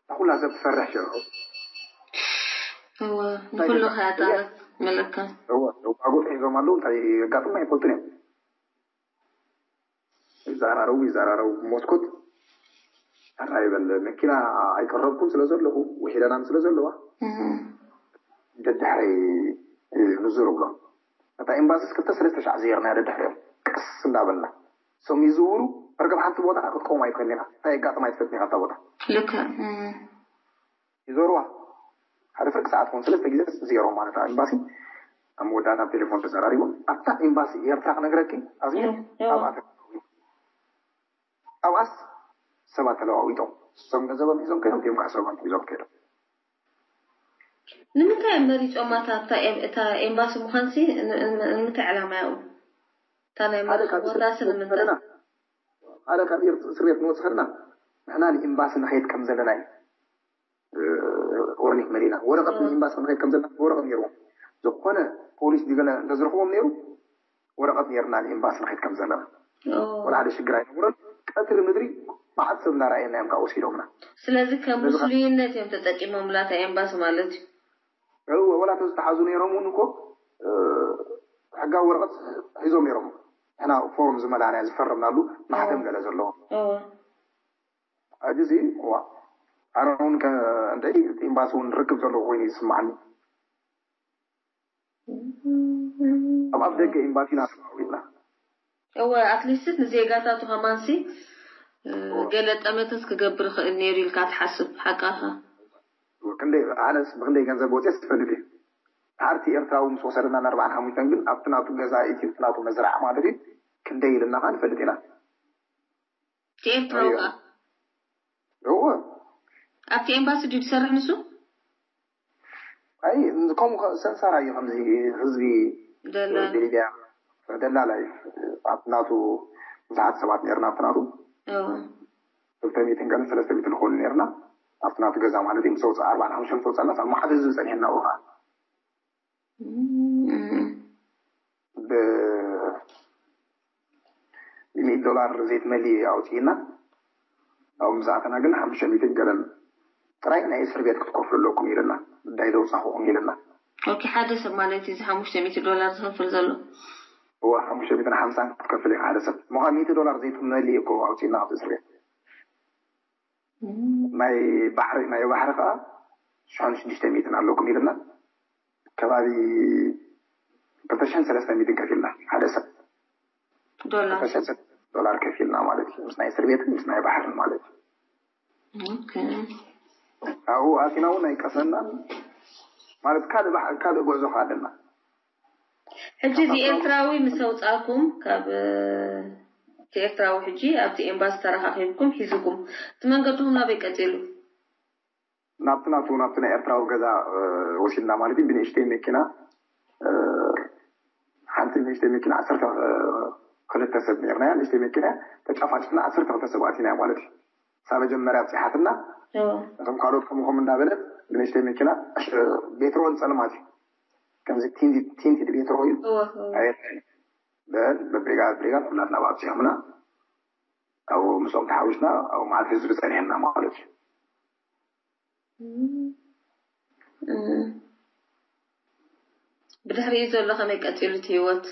እታ ኩላ ሰብ ትፈርሕ ሸርሑ። እወ፣ እንታይ ንኩሉ ገዛ? ከያጣበት መለካ። እወ፣ እወ፣ ኣጎት ሒዞም ኣለዉ፣ እንታይ የጋጥም ኣይፈልጡን እዮም። ይዘራረቡ፣ ይዘራረቡ፣ መስኮት ሕራይ በል፣ መኪና ኣይቀረብኩን ስለ ዘለኹ፣ ውሒደናን ስለ ዘለዋ፣ እም። ደድሕረይ ንዙር ብሎም። እታ ኤምባሲስ ክልተ ሰለስተ ሻዕ ዝየርና ደድሕሪኦም፣ ቀስ እንዳበልና። እሶም ይዝውሩ፣ እርግብ ሓንቲ ቦታ ክትቆም ኣይትኽእልን ኢኻ። እንታይ የጋጥም ኣይትፈልጥን ኢኻ እታ ቦታ። ልክዕ፣ እም። ይዞርዋ። ሓደ ፍርቂ ሰዓት ኮን ሰለስተ ግዜ ዝየሮ ማለት ኣብ ኤምባሲ ኣብ መወዳእታ ኣብ ቴሌፎን ተዘራሪቦም። ኣብታ ኤምባሲ ኤርትራ ክነግረኪ ኣብዚ እም፣ እም። ኣብኣ ተረኺቡ። ኣብኣስ ሰባት ተለዋዊጦም። እሶም ገንዘቦም ሒዞም ከይዶም፣ እቲኦም ከዓ ሰቦም ሒዞም ከይዶም። ንምንታይ እዮም መሪጾም እታ፣ እታ ኤም-፣ እታ ኤምባሲ ምዃንሲ ን-፣ ን-፣ ንምንታይ ዕላማ እዮም? እታ ናይ ሓደ መርዓ ካብ ቦታ እስር ቤት ስለምንታይ? ከለና፣ ሓደ ካብ ኤርት-፣ እስር ቤት ንወጽእ ከለና ንሕና ንኤምባሲ ንኸይድ ከም ዘለና እዩ። እ፣ ኦርኒክ መሊእና ወረቐት እዎ። ንኤምባሲ ንኸይድ ከም ዘለና ወረቐት ነይርዎም። ዝኾነ ፖሊስ ድዩ ገለ እንተዝረኽቦም ነይሩ ወረቐት ነይርና ንኤምባሲ ንኸይድ ከም ዘለና። እዎ። ወላ ሓደ ሽግር ኣይነበሮን። ቀትሪ ምድሪ መዓት ሰብ እናረኣየና እዮም ካብ ወሲዶምና። ስለዚ ከም ስለዚ ምስ ከ- ልዩነት እዮም ተጠቂሞምላ እታ ኤምባሲ ማለት እዩ። እዎ፣ ወላ እቶም ዝተሓዙ ነይሮም እውን እኮ፣ እ፣ ሕጋዊ ወረቐት ሒዞም ነይሮም። ንሕና ፎርም ዝመላእናዮ ዝፈረምናሉ ማሕተም እዎ። ገለ ዘለዎ። እዎ። ሕጂ እዚ፣ እዋ፣ ኣነ እውን ከ-፣ እንደይ እቲ ኤምባሲ እውን ርክብ ዘለዎ ኮይኑ ይስማዓኒ። ኣብ ኣፍ ደገ ኤምባሲና ተለዋዊጥና። እወ፣ ኣትሊስት ንዜጋታቱ ከማንሲ፣ እ፣ እወ። ገለ ጠመተት ክገብር ይኽእል ነይሩ ኢልካ ትሓስብ፣ ሓቃኻ። እወ፣ ክንደይ፣ ኣነስ ብክንደይ ገንዘብ ወፂኤ ዝፈልጥ እየ። ድሓር እቲ ኤርትራዊ ምስ ወሰደና ንኣርባዓን ሓሙሽተን ግን ኣብቲ ናቱ ገዛ ኢትዩ፣ ኣብቲ ናቱ መዝርዓ ማለት እዩ፣ ክንደይ ኢልና ከዓ ንፈልጥ ኢና። እቲ ኤርትራዊ ኣዮ። ከኣ? እወ። ኣብቲ ኤምባሲ ድዩ ዝሰርሕ ንሱ? ኣይ፣ ከምኡ ከ-፣ ሰንሳራ እዩ ከምዚ ህዝቢ ደላላ። ብሊብያ ደላላ እዩ። ኣብቲ ናቱ ብዙሓት ሰባት ነርና፣ ኣብቲ ናቱ እወ። ክልተ ሚእትን ገለን ሰለስተ ሚእትን ንኸውን ነርና። ኣብቲ ናቱ ገዛ ማለት እዩ። ምስ ወፅኣ ኣርባዓን ሓሙሽተን ምስ ወፅኣና፣ ሳብ መዓት ህዝቢ ጸኒሕና እወ ከኣ። እም። ብ-፣ ብሚእቲ ዶላር ዘይትመሊ ኣውፂእና። ኣብኡ ምስ ኣተና ግን ሓሙሽተ ሚእትን ገለን ጥራይ ናይ እስር ቤት ክትከፍሉ ኣለኩም ኢልና። ጉዳይ ዘውፃኹኹም ኢልና። ኦኬ፣ ሓደ ሰብ ማለት እዩ እዚ ሓሙሽተ ሚእቲ ዶላር ዝኸፍል ዘሎ? እወ፣ ሓሙሽተ ሚእትን ሓምሳን ክትከፍል ኢኻ ሓደ ሰብ። ምዃን ሚእቲ ዶላር ዘይትመሊ እኮ ኣውፂእና ካብቲ እስር ቤት። እም። ናይ ባሕሪ፣ ናይ ባሕሪ ከዓ ሽሕን ሽዱሽተ ሚእትን ኣለኩም ኢልና። ከባቢ ክልተ ሽሕን ሰለስተ ሚእትን ከፊልና ሓደ ሰብ ዶላር ክልተ ሽሕን ዶላር ከፊልና ማለት እዩ። ምስ ናይ እስር ቤትን ምስ ናይ ባሕርን ማለት እዩ። ኦኬ። ኣብኡ ኣቲና እውን ኣይቀሰናን ማለት ካልእ ባሕ- ካልእ ጉዕዞ ከ ኣለና። ሕጂ እዚ ኤርትራዊ ምስ ኣውጻእኩም ካብ እቲ ኤርትራዊ ሕጂ ኣብቲ ኤምባሲ ተረኻኺብኩም ሒዝኩም እቲ መንገድኹም ናበይ ቀጺሉ? ናብቲ ናቱ ናብቲ ናይ ኤርትራዊ ገዛ እ፣ ወሲድና ማለት እዩ። ብንእሽተይ መኪና እ፣ ሓንቲ ንእሽተይ መኪና ዓሰርተ እ፣ ክልተ ሰብ ነርና። ንእሽተይ መኪና ተጫፋጭፍና ዓሰርተ ክልተ ሰብ ኣቲና ማለት እዩ። እሳ መጀመርያ ኣብፂሓትና እወ እቶም ካልኦት ከምኡ ከምኡ እንዳበለት ብንእሽተይ መኪና ዕሽ- ቤትሮ ጸልማት እዩ። ከምዚ ቲንቲ ቲንቲ ቤትሮ እዩ እወ እወ ኣየርአን በል በብሪጋ ብሪጋ ኩላትና ኣብኡ ኣብፂሖምና ኣብኡ ምስኦም ተሓዊስና ኣብኡ መዓልቲ ህዝቢ ጸኒሕና ማለት እዩ። እም። ብድሕሪኡ ዘሎ ከመይ ቀጺሉ እቲ ህይወት?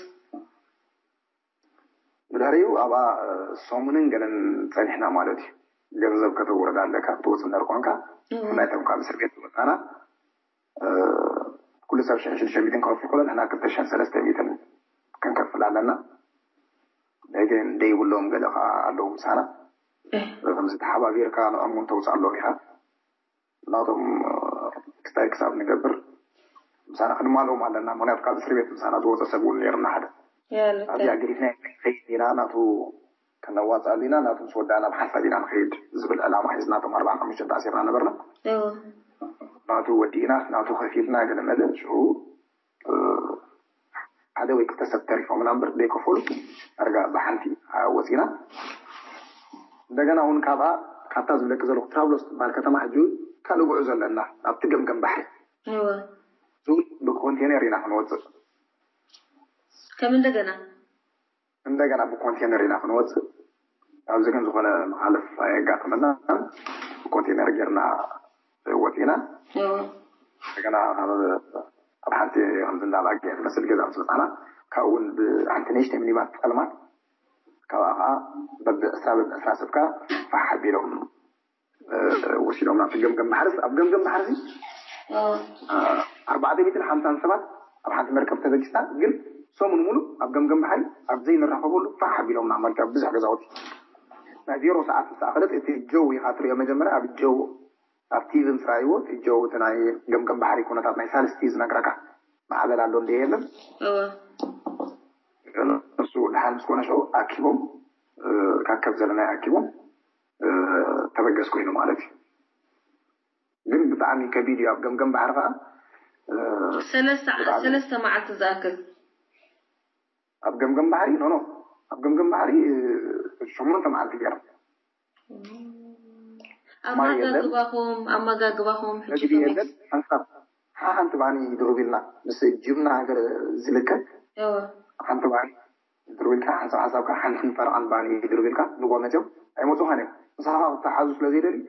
ብድሕሪኡ ኣብኣ ሰሙንን ገለን ጸኒሕና ማለት እዩ። ገንዘብ ከተውረድ ኣለካ ክትወፅእ እንድሕር ኮንካ እም። ብፍላይ እቶም ካብ እስር ቤት ዝወፃና እ፣ ኩሉ ሰብ ሽሕን ሽዱሽተ ሚእትን ክኸፍል ከሎ ንሕና ክልተ ሽሕን ሰለስተ ሚእትን ክንከፍል ኣለና። ግን ደይብሎም ገለ ከዓ ኣለዉ ምሳና እህ። ከምዚ ተሓባቢርካ ንዖም እውን ተውፅኣሎም ኢኻ ናቶም ክስታይ ክሳብ ንገብር ምሳና ክንማልኦም ኣለና። ምክንያቱ ካብ እስር ቤት ምሳና ዝወፀ ሰብ እውን ነይርና ሓደ ያለከ ኣብዚኣ ገዲፍና ከይድ ኢና ናቱ ከነዋፅኣሉ ኢና ናቱ ምስ ወዳእና ብሓንሳብ ኢና ንኸይድ ዝብል ዕላማ ሒዝና እቶም ኣርባዓ ሓሙሽተ ተኣሲርና ነበርና። እወ ናቱ ወዲእና ናቱ ከፊልና ገለ መለ ሽዑ እ፣ ሓደ ወይ ክልተ ሰብ ተሪፎምና እምበር ዘይከፈሉ ኣርጋ ብሓንቲ ወፂና። እንደገና እውን ካብኣ ካብታ ዝብለቂ ዘለኹ ትራብሎስ ትበሃል ከተማ ሕጂ እውን ካልእ ጉዕዞ ኣለና ናብቲ ገምገም ባሕሪ እወ ዝብል ብኮንቴነር ኢና ክንወፅእ። ከም እንደገና እንደገና ብኮንቴነር ኢና ክንወፅእ። ኣብዚ ግን ዝኾነ መሓለፍ ኣየጋጥመና። ብኮንቴነር ጌርና ወፂና። እወ እንደገና ኣብ ኣብ ሓንቲ ከምዚ እንዳባጊዕ ትመስል ገዛ ምስ መፃና ካብኡ እውን ብሓንቲ ንእሽተይ ሚኒባስ ፀልማት ካብኣ ከዓ በብዕስራ በብዕስራ ሰብካ ፋሕ ኣቢሎም እ፣ ወሲዶም ናብቲ ገምገም ባሕርስ ኣብ ገምገም ባሕርሲ እወ እ፣ ኣርባዕተ ሚእትን ሓምሳን ሰባት ኣብ ሓንቲ መርከብ ተበጊስና ግን ሰሙን ሙሉ ኣብ ገምገም ባሕሪ ኣብ ዘይንራኸበሉ ፋሕ ኣቢሎምና ማለት ኣብ ብዙሕ ገዛውቲ ናይ ዜሮ ሰዓት ምስ ኣኸለት እቲ ጀው ኢኻ ትሪኦ መጀመርያ ኣብ ጀው ኣብ ቲቪ ምስ ረኣይዎ እቲ ጀው እቲ ናይ ገምገም ባሕሪ ኩነታት ናይ ሳልስቲ ዝነግረካ ማዕበል ኣሎ እንደ የለን እወ እሱ ድሓን ምስ ኮነ ሽዑ ኣኪቦም እ፣ ካብ ከብ ዘለና ኣኪቦም እ፣ ተበገስ ኮይኑ ማለት እዩ። ግን ብጣዕሚ ከቢድ እዩ ኣብ ገምገም ባሕሪ ከዓ እ፣ ሰለስተ ብጣዕሚ- ሰለስተ መዓልቲ ዝኣክል ኣብ ገምገም ባሕሪ ኖ ኖ ኣብ ገምገም ባሕሪ እ፣ ሸሞንተ መዓልቲ ገይሮም ማይ የለን። ኣመጋግባኹም ኣመጋግባኹም ሕጂ መግቢ ከመይ? የለን ሓንሳብ ሓንቲ ባኒ ድሩብ ኢልና ምስ ጅምና ሃገር ዝልከል እወ ሓንቲ ባኒ ድሩብ ኢልካ ሓንሳብ ሓንሳብካ ሓንትን ፈረቓን ባኒ ድሩብ ኢልካ ንጎ መፅዮም ኣይመፁኻን እዮም። ምሳኻ ክተሓዙ ስለ ዘይደልዩ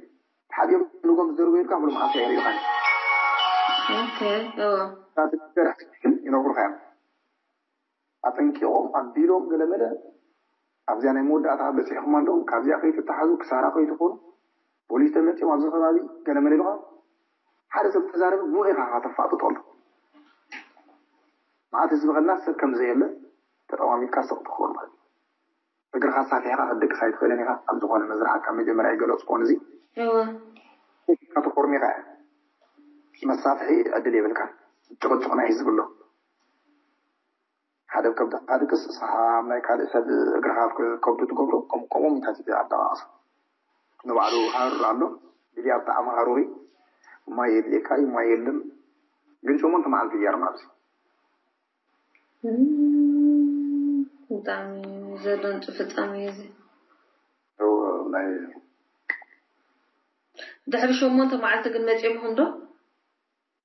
ተሓዚኦም ንጎ ምስ ደርቡ ኢልካ ሙሉ መዓልቲ ኣይርእዩኻን እዮም። ኦኬ እወ ናትገር ግን ይነግሩኻ እዮም። ኣጠንቂቖም ኣቢሎም ገለመለ ኣብዚኣ ናይ መወዳእታ በፂሕኹም ኣለዉ። ካብዚኣ ከይትተሓዙ ክሳራ ከይትኾኑ ፖሊስ ተመፂኦም ኣብዚ ከባቢ ገለመለ ኢልኻ ሓደ ሰብ ተዛረበ ብኡ ኢኻ ከተፋጥጠሉ። መዓት ህዝቢ ከልና ሰብ ከም ዘየለ ተጠማሚትካ ስቕ ትኸውን ማለት እዩ። እግርኻ ኣሳፊሕካ ክትድቅስ ኣይትኽእልን ኢኻ። ኣብ ዝኾነ መዝርዓ ካብ መጀመርያ ይገለፅኩዎን እዚ እወ ኢኻ ተኾርሚኻ እያ። መሳፍሒ ዕድል የብልካን። ጭቕጭቕ ናይ ህዝቢ ኣሎ። ሓደ ከብድኻ ድቅስ እስኻ ኣብ ናይ ካልእ ሰብ እግርኻ ኣብ ከብዱ ትገብሮ ከምኡ ከምኡ ሚታት ኣደቃቕሳ ንባዕሉ ሃሩር ኣሎ። ግዜ ኣብ ጣዕሚ ሃሩሪ ማይ የድልየካ እዩ ማይ የለን። ግን ሸሞንተ መዓልቲ እያ ኣብዚ እም፣ ብጣዕሚ ዘደንጹ ፍጻሜ እዩ እዚ። እው ናይ ድሕሪ ሸሞንተ መዓልቲ ግን መጺኦምኹም ዶ?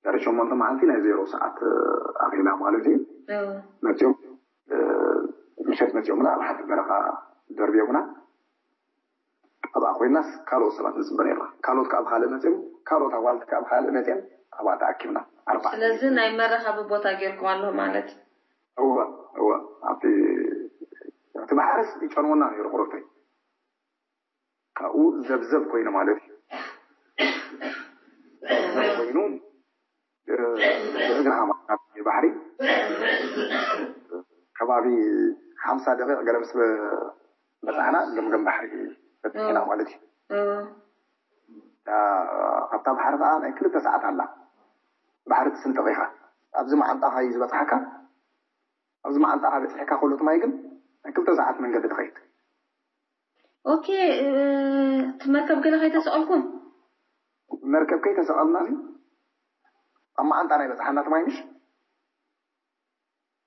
ድሕሪ ሸሞንተ መዓልቲ ናይ ዜሮ ሰዓት ኣኺላ ማለት እዩ። እው። መጺኦም ምሸት መጺኦምና ኣብ ሓንቲ በረኻ ደርብዮምና። ኣብኣ ኮይናስ ካልኦት ሰባት ንጽበ ነርና። ካልኦት ካብ ካልእ መጺኦም ካልኦት ኣዋልድ ካብ ካልእ መጺኦም ኣብኣ ተኣኪብና ኣርባዕተ። ስለዚ ናይ መራኸቢ ቦታ ጌርኩም ኣሎ ማለት። እወ እወ ኣብቲ እቲ ባሕርስ ይጨንወና ነይሩ ቁሩብተይ ካብኡ ዘብዘብ ኮይኑ ማለት እዩ። ዘብዘብ ኮይኑ ብእግርኻ ማለት ባሕሪ ከባቢ ሓምሳ ደቂቕ ገለ ምስ በ- በጻሕና ገምገም ባሕሪ በጺሕና ማለት እዩ። ካብታ ባሕሪ ከዓ ናይ ክልተ ሰዓት ኣላ። ባሕሪ ትስንጥቕ ኢኻ። ኣብዚ መዓንጣኻ እዩ ዝበጽሓካ። ኣብዚ መዓንጣኻ በጺሕካ ከሎ እቲ ማይ ግን ናይ ክልተ ሰዓት መንገዲ ትኸይድ። ኦኬ። እቲ መርከብ ገለ ከይተሰቐልኩም? መርከብ ከይተሰቐልና ኣብ መዓንጣና ይበጽሓና እቲ ማይ ምሽ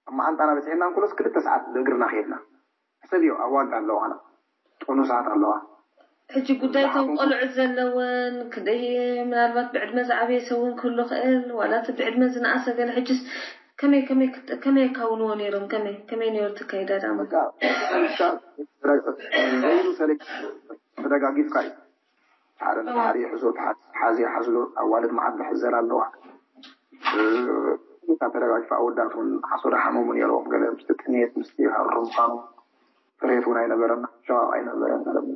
ኣብ መዓንጣና በጺሕና እንኩሎስ ክልተ ሰዓት ብእግርና ከይድና። ሕሰብዮ ኣዋልድ ኣለዋና፣ ጥኑሳት ኣለዋ። ሕጂ ጉዳይ እቶም ቆልዑት ዘለወን ክደይ ምናልባት ብዕድመ ዝዓበየ ሰብ እውን ክህሉ ክእል ዋላ እቲ ብዕድመ ዝነኣሰ ገለ ሕጅስ ከመይ ከመይ ክት- ከመይ የካውንዎ ነይሮም ከመይ ከመይ ነይሩ ትካይዳ ዳማ በቃ ዘይሩ ሰለ ተደጋጊፍካ እዩ። ሓደ ነቲ ሓደ ይሕዞ፣ እቲ ሓደ ሓዚ ይሓዝሎ። ኣዋልድ መዓት ዝሕዘን ኣለዋ። እታ ተረጋጊፋ ኣወዳት እውን ሓሶ ዳሓመሙ ነይሮም። ገለ ምስቲ ጥሜት ምስቲ ሃሩር ምዃኑ ጽሬት እውን ኣይነበረን፣ ሸቓቕ ኣይነበረን።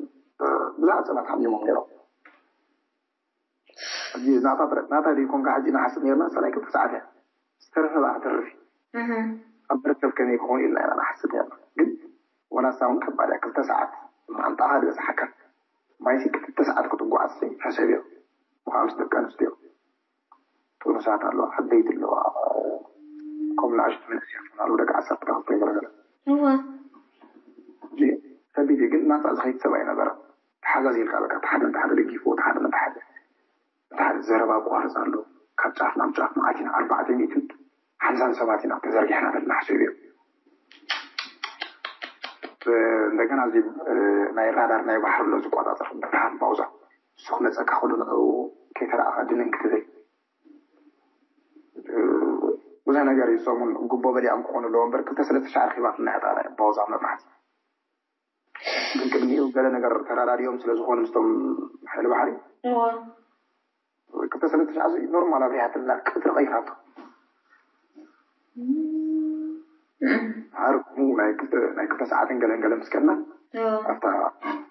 ብዙሓት ሰባት ሓሚሞም ነይሮም። ሕጂ ናታ ጥረ ናታ ደይኮንካ ሕጂ ንሓስብ ነርና። ሰናይ ክልተ ሰዓት እያ ዝተረፈ በኣ ተርፍ ኣብ መርከብ ከመይ ክኾን ኢልና ኢና ንሓስብ ነርና። ግን ወላ እሳ እውን ከባድ እያ። ክልተ ሰዓት ማንጣኻ ዝበፅሓካ ማይሲ ክልተ ሰዓት ክትጓዓዝ ሕሰብ እዮም። ምዃኑ ምስ ደቂ ኣንስትዮ ጥኑሳት ኣለዋ፣ ዓበይቲ ኣለዋ፣ ከም ንኣሽቱ መንእሰያት እውን ኣለዉ፣ ደቂ ዓሰርተ ክልተ ገለገለ። እዋ። ሕጂ ከቢድ እዩ፣ ግን ናጻ ዝኸይድ ሰብ ኣይነበረን። ተሓጋዚልካ በቃ፣ እቲ ሓደ ነቲ ሓደ ደጊፉ፣ እቲ ሓደ ነቲ ሓደ፣ እቲ ሓደ ዘረባ ኣቋርጽ ኣሎ። ካብ ጫፍ ናብ ጫፍ መዓት ኢና፣ ኣርባዕተ ሚእትን ሓምሳን ሰባት ኢና ተዘርጊሕና ዘለና፣ ሕሰብ እዩ። እንደገና እዚ ናይ ራዳር ናይ ባሕሪ ኣሎ ዝቆጻጸር ብርሃን ባውዛ፣ እሱ ክመጸካ ከሎ ንዕኡ ከይተረኣኻ ድንን ክትብል። ብዙሕ ነገር እዩ። ሰሙን ጉቦ በሊዖም ክኾኑ ኣለዎ እምበር ክልተ ሰለስተ ሻዕ ረኺባትና እያ ጣልያን ባውዛ መብራህቲ። ግን ቅድሚኡ ገለ ነገር ተራዳዲኦም ስለ ዝኾኑ ምስቶም ሓይሊ ባሕሪ እዋ። ክልተ ሰለስተ ሻዕ እዚ ኖርማል ኣብሪሃትና ቅጥሪ ቀይራቶ። ዓርኩ ናይ ክልተ ናይ ክልተ ሰዓትን ገለን ገለ ምስ ከድና እዋ። ኣብታ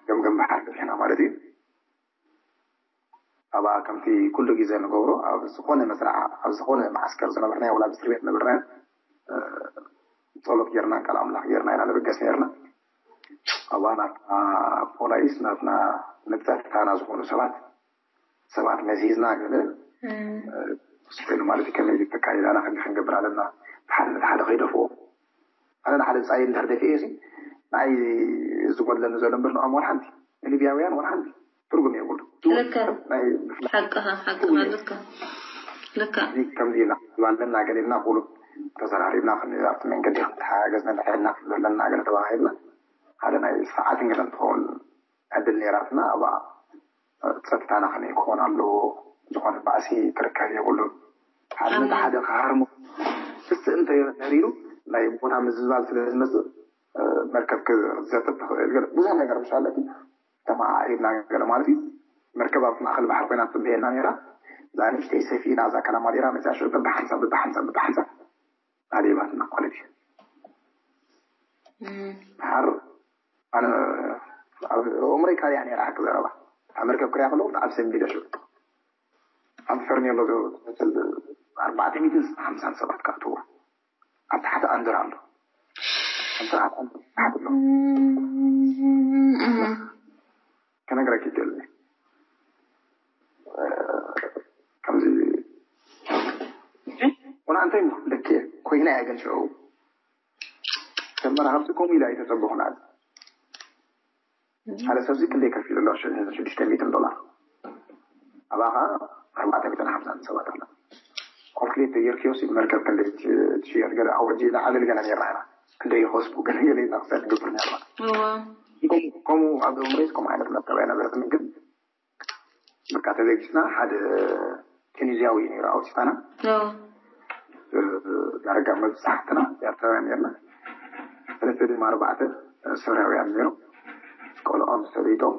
ገምገም ባሕሪ በጺሕና ማለት እዩ። ኣብኣ ከምቲ ኩሉ ግዜ ንገብሮ ኣብ ዝኾነ መስርዓ ኣብ ዝኾነ መዓስከር ዝነበርናዮ ወላ ኣብ እስር ቤት ዝነበርናዮ እ፣ ጸሎት ጌርና ቃል ኣምላኽ ጌርና ኢና ንብገስ ነርና። ኣብኣ ናትና ፖላይስ ናትና ንጸጥታና ዝኾኑ ሰባት ሰባት መዚዝና ገለ እ፣ ስፔን ማለት እዩ ከመይ ተካይዳና ከመይ ክንገብር ኣለና ሓደ ነቲ ሓደ ከይደፍኦ ኣነ ንሓደ ጻይ እንድሕር ደፊኤ ሲ ንዓይ ዝጎድለኒ ዘሎ እምበር ንዖም ወላ ሓንቲ ንሊብያውያን ወላ ሓንቲ ትርጉም የብሉ። ልካ ሓቅኻ ሓቅኻ ልካ ልካ ከምዚ ኢልና ኣለና ገለ ኢልና ኩሉ ተዘራሪብና ኣብቲ መንገዲ ክንተሓጋገዝ ንድሕልና ዘለና ገለ ተባሂልና ሓደ ናይ ሰዓትን ገለን ትኸውን ዕድል ነይራትና ኣብኣ ጸጥታና ከመይ ክኸውን ኣለዎ ዝኾነ ባእሲ ክርከብ የብሉን ሓደ ነቲ ሓደ ክሃርሞ ስስ እንተሪሩ ናይ ቦታ ምዝባል ስለ ዝመፅእ መርከብ ክዘጥጥ ትኽእል ገለ ብዙሕ ነገር ምስ ኣለኪ ተመዓዒድና ገለ ማለት እዩ መርከብ ኣብቲ ማእኸል ባሕሪ ኮይና ትፅበየና ነይራ እዛ ንእሽተይ ሰፊና እዛ ከላማዴራ መፅያ ሽዑ በብሓንሳብ በብሓንሳብ በብሓንሳብ ኣደይባትና ማለት እዩ ድሓር ኣነ ኣብ ኦምረይ ካሊያ ነይራ ሓቂ ዘረባ ኣብ መርከብ ክሪያ ከለኹ ኣብ ሰንቢደ ሽዑ ኣብ ፈርኔሎ ዝመስል ኣርባዕተ ሚእትን ሓምሳን ሰባት ክኣትዎ ኣብ ታሕቲ ኣንድር ኣሎ ኣብ ስርዓት ኣንድር ታሕቲ ኣሎ ክነግረኪ ይደሊ ከምዚ ወላ እንታይ ደቂ ኮይና እያ ግን ሽዑ ደመራ ሃብቲ ከምኡ ኢላ ኣይተፀበኹን ኣነ ሓደ ሰብዚ ክንደይ ከፊሉ ኣሎ ሽዱሽተ ሚእትን ዶላር ኣብኣ ከዓ ኣርባዕተ ሚእትን ሓምሳን ሰባት ኣላ ኮልኩሌት ተጌርክዮ ሲ መርከብ ክንደይ ትሽየጥ ገለ ኣወጂ ንዓልል ገለ ነርና ኢና ክንደይ ይኸስቡ ገለ ገለ ኢና ክሰድ ንገብር ነርና ከምኡ ኣብ እምሬት ከምኡ ዓይነት መርከብ ኣይነበረትን ግን በቃ ተበጊስና ሓደ ቱኒዝያዊ እዩ ነይሩ ኣውፂታና ዳርጋ መብዛሕትና ኤርትራውያን ነርና ሰለስተ ድማ ኣርባዕተ ሶርያውያን ነይሮም ቆልዖም ሰበይቶም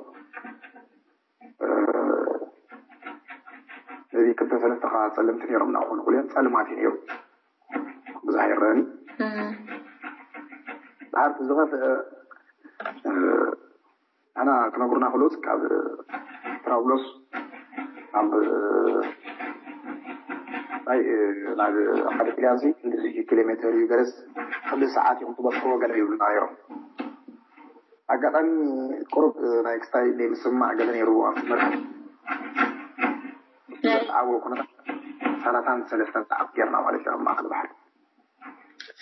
ነዚ ክልተ ሰለስተ ከዓ ፀለምቲ ነይሮም ናኮኑ ኩልዮም ፀልማት እዩ ነይሩ ብዙሕ ይረአኒ ድሓርቲ ዝኸፍአ ኣና ክነግሩና ከለውስ ካብ ትራብሎስ ናብ ናይ ናብ ሓደ ኪልያንሲ ክንዲ ኪሎ ሜተር እዩ ገለስ፣ ክንዲ ሰዓት ኢኹም ትበፅሕዎ ገለ ይብሉና ነይሮም። ኣጋጣሚ ቁሩብ ናይ ክስታይ ዘይምስማዕ ገለ ነይርዎ ኣብቲ መርካብ። ኣብኡ ኩነታት ሰላሳን ሰለስተን ሰዓት ጌርና ማለት እዩ ኣብ ማእከል ባሕሪ።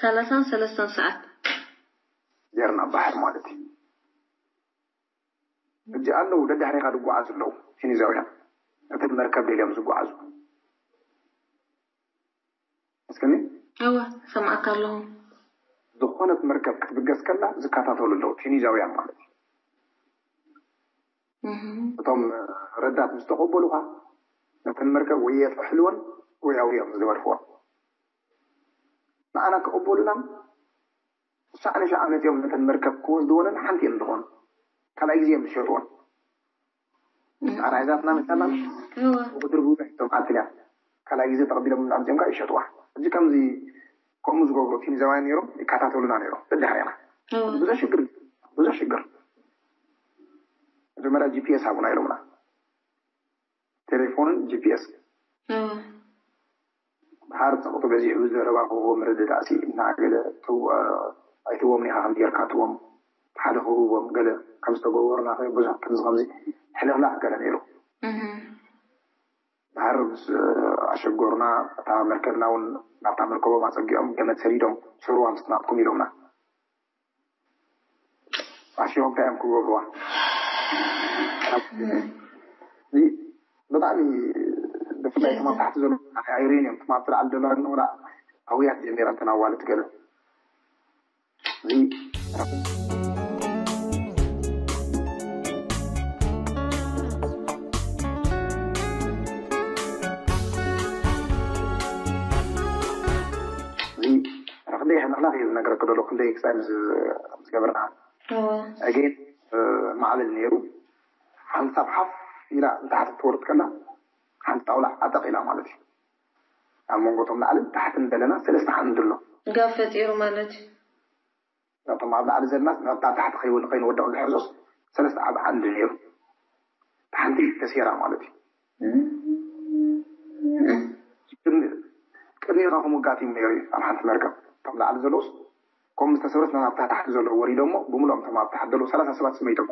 ሰላሳን ሰለስተን ሰዓት ጌርና ባሕሪ ማለት እዩ። ሕጂ ኣለዉ ደድሕሪኻ ዝጓዓዙ ኣለዉ ፊኒዛውያን፣ እቲ መርከብ ደልዮም ዝጓዓዙ። እስከኒ እወ ሰማዕካ ኣለኹ። ዝኾነት መርከብ ክትብገስ ከላ ዝከታተሉ ኣለዉ ፊኒዛውያን ማለት እዩ። እህ፣ እቶም ረዳት ምስ ተቐበሉኻ ነተን መርከብ ወይ የጥሕልወን ወይ ኣውሪኦም ዝገርፍዋ። ንኣና ክቕበሉና ሻዕ ንሻዕ መፂኦም ነተን መርከብ ክወስድወንን ሓንቲ እዮም ዝኾኑ። ካልኣይ ግዜ እዮም ዝሸጥወን። ኣራይዛትና መሰላም እወ ቁድር ብውሕ ቶም ኣትልያ ካልኣይ ግዜ ተቐቢሎም ኣምፅኦም ከዓ ይሸጥዋ። እዚ ከምዚ ከምኡ ዝገብሩ ፊንዛውያን ነይሮም ይከታተሉና ነይሮም። ደድሕሬና እወ ብዙሕ ሽግር ብዙሕ ሽግር። መጀመርያ ጂፒኤስ ሃቡና ኢሎምና። ቴሌፎንን ጂፒኤስ እወ ድሓር ፀቕጡ በዚሑ ብዘረባ ክህቦ ምርድዳእሲ እናገለ ኣይትዎም ኒኻ ከም ጌርካ ትዎም ሓደ ክህቦም ገለ ከም ዝተገበሩና ብዙሕ ከምዚ ከምዚ ሕልኽላኽ ገለ ነይሩ። እህ፣ ድሓር ምስ ኣሸገሩና እታ መርከብና እውን ናብታ መርከቦም ኣፀጊዖም ገመድ ሰዲዶም ስሩዋ ምስ ናትኩም ኢሎምና። ኣሽዮም እንታይ እዮም ክገብሩዋ? እዚ ብጣዕሚ ብፍላይ እቶም ኣብ ታሕቲ ዘሎ ኣይሪን እዮም። እቶም ኣብቲ ላዕሊ ዘለዋ ንውላ ኣውያት ጀሚረን ተናዋልት ገለ እዚ እዚ ክንደይ ሕልኽላኽ እዩ ዝነግረክ ደሎ ክንደይ ክሳይ ምስ ዝገበርና እወ ኣጌን ማዕበል ነይሩ። ሓንሳብ ሓፍ ኢላ ንታሕቲ ክትወርድ ከላ ሓንቲ ጣውላ ዓጠቕ ኢላ ማለት እዩ። ኣብ መንጎ እቶም ላዕልን ታሕትን ዘለና ሰለስተ ዓንዲ ኣሎ። ጋብ ፈጢሩ ማለት እዩ። እቶም ኣብ ላዕሊ ዘለና ናብታ ታሕቲ ከይወ- ከይንወድቕ ዝሕዞስ ሰለስተ ዓብ ዓንዲ ነይሩ። ሓንቲ ተሴራ ማለት እዩ። ቅድሚኻ ክምጋት እዩ ነይሩ እዩ ኣብ ሓንቲ መርከብ። እቶም ላዕሊ ዘለውስ ከምኡ ዝተሰብረስ ናብታ ታሕቲ ዘለዉ ወሪዶሞ ብምሉኦም እቶም ኣብ ታሕቲ ዘለዉ ሰላሳ ሰባት ስመይቶም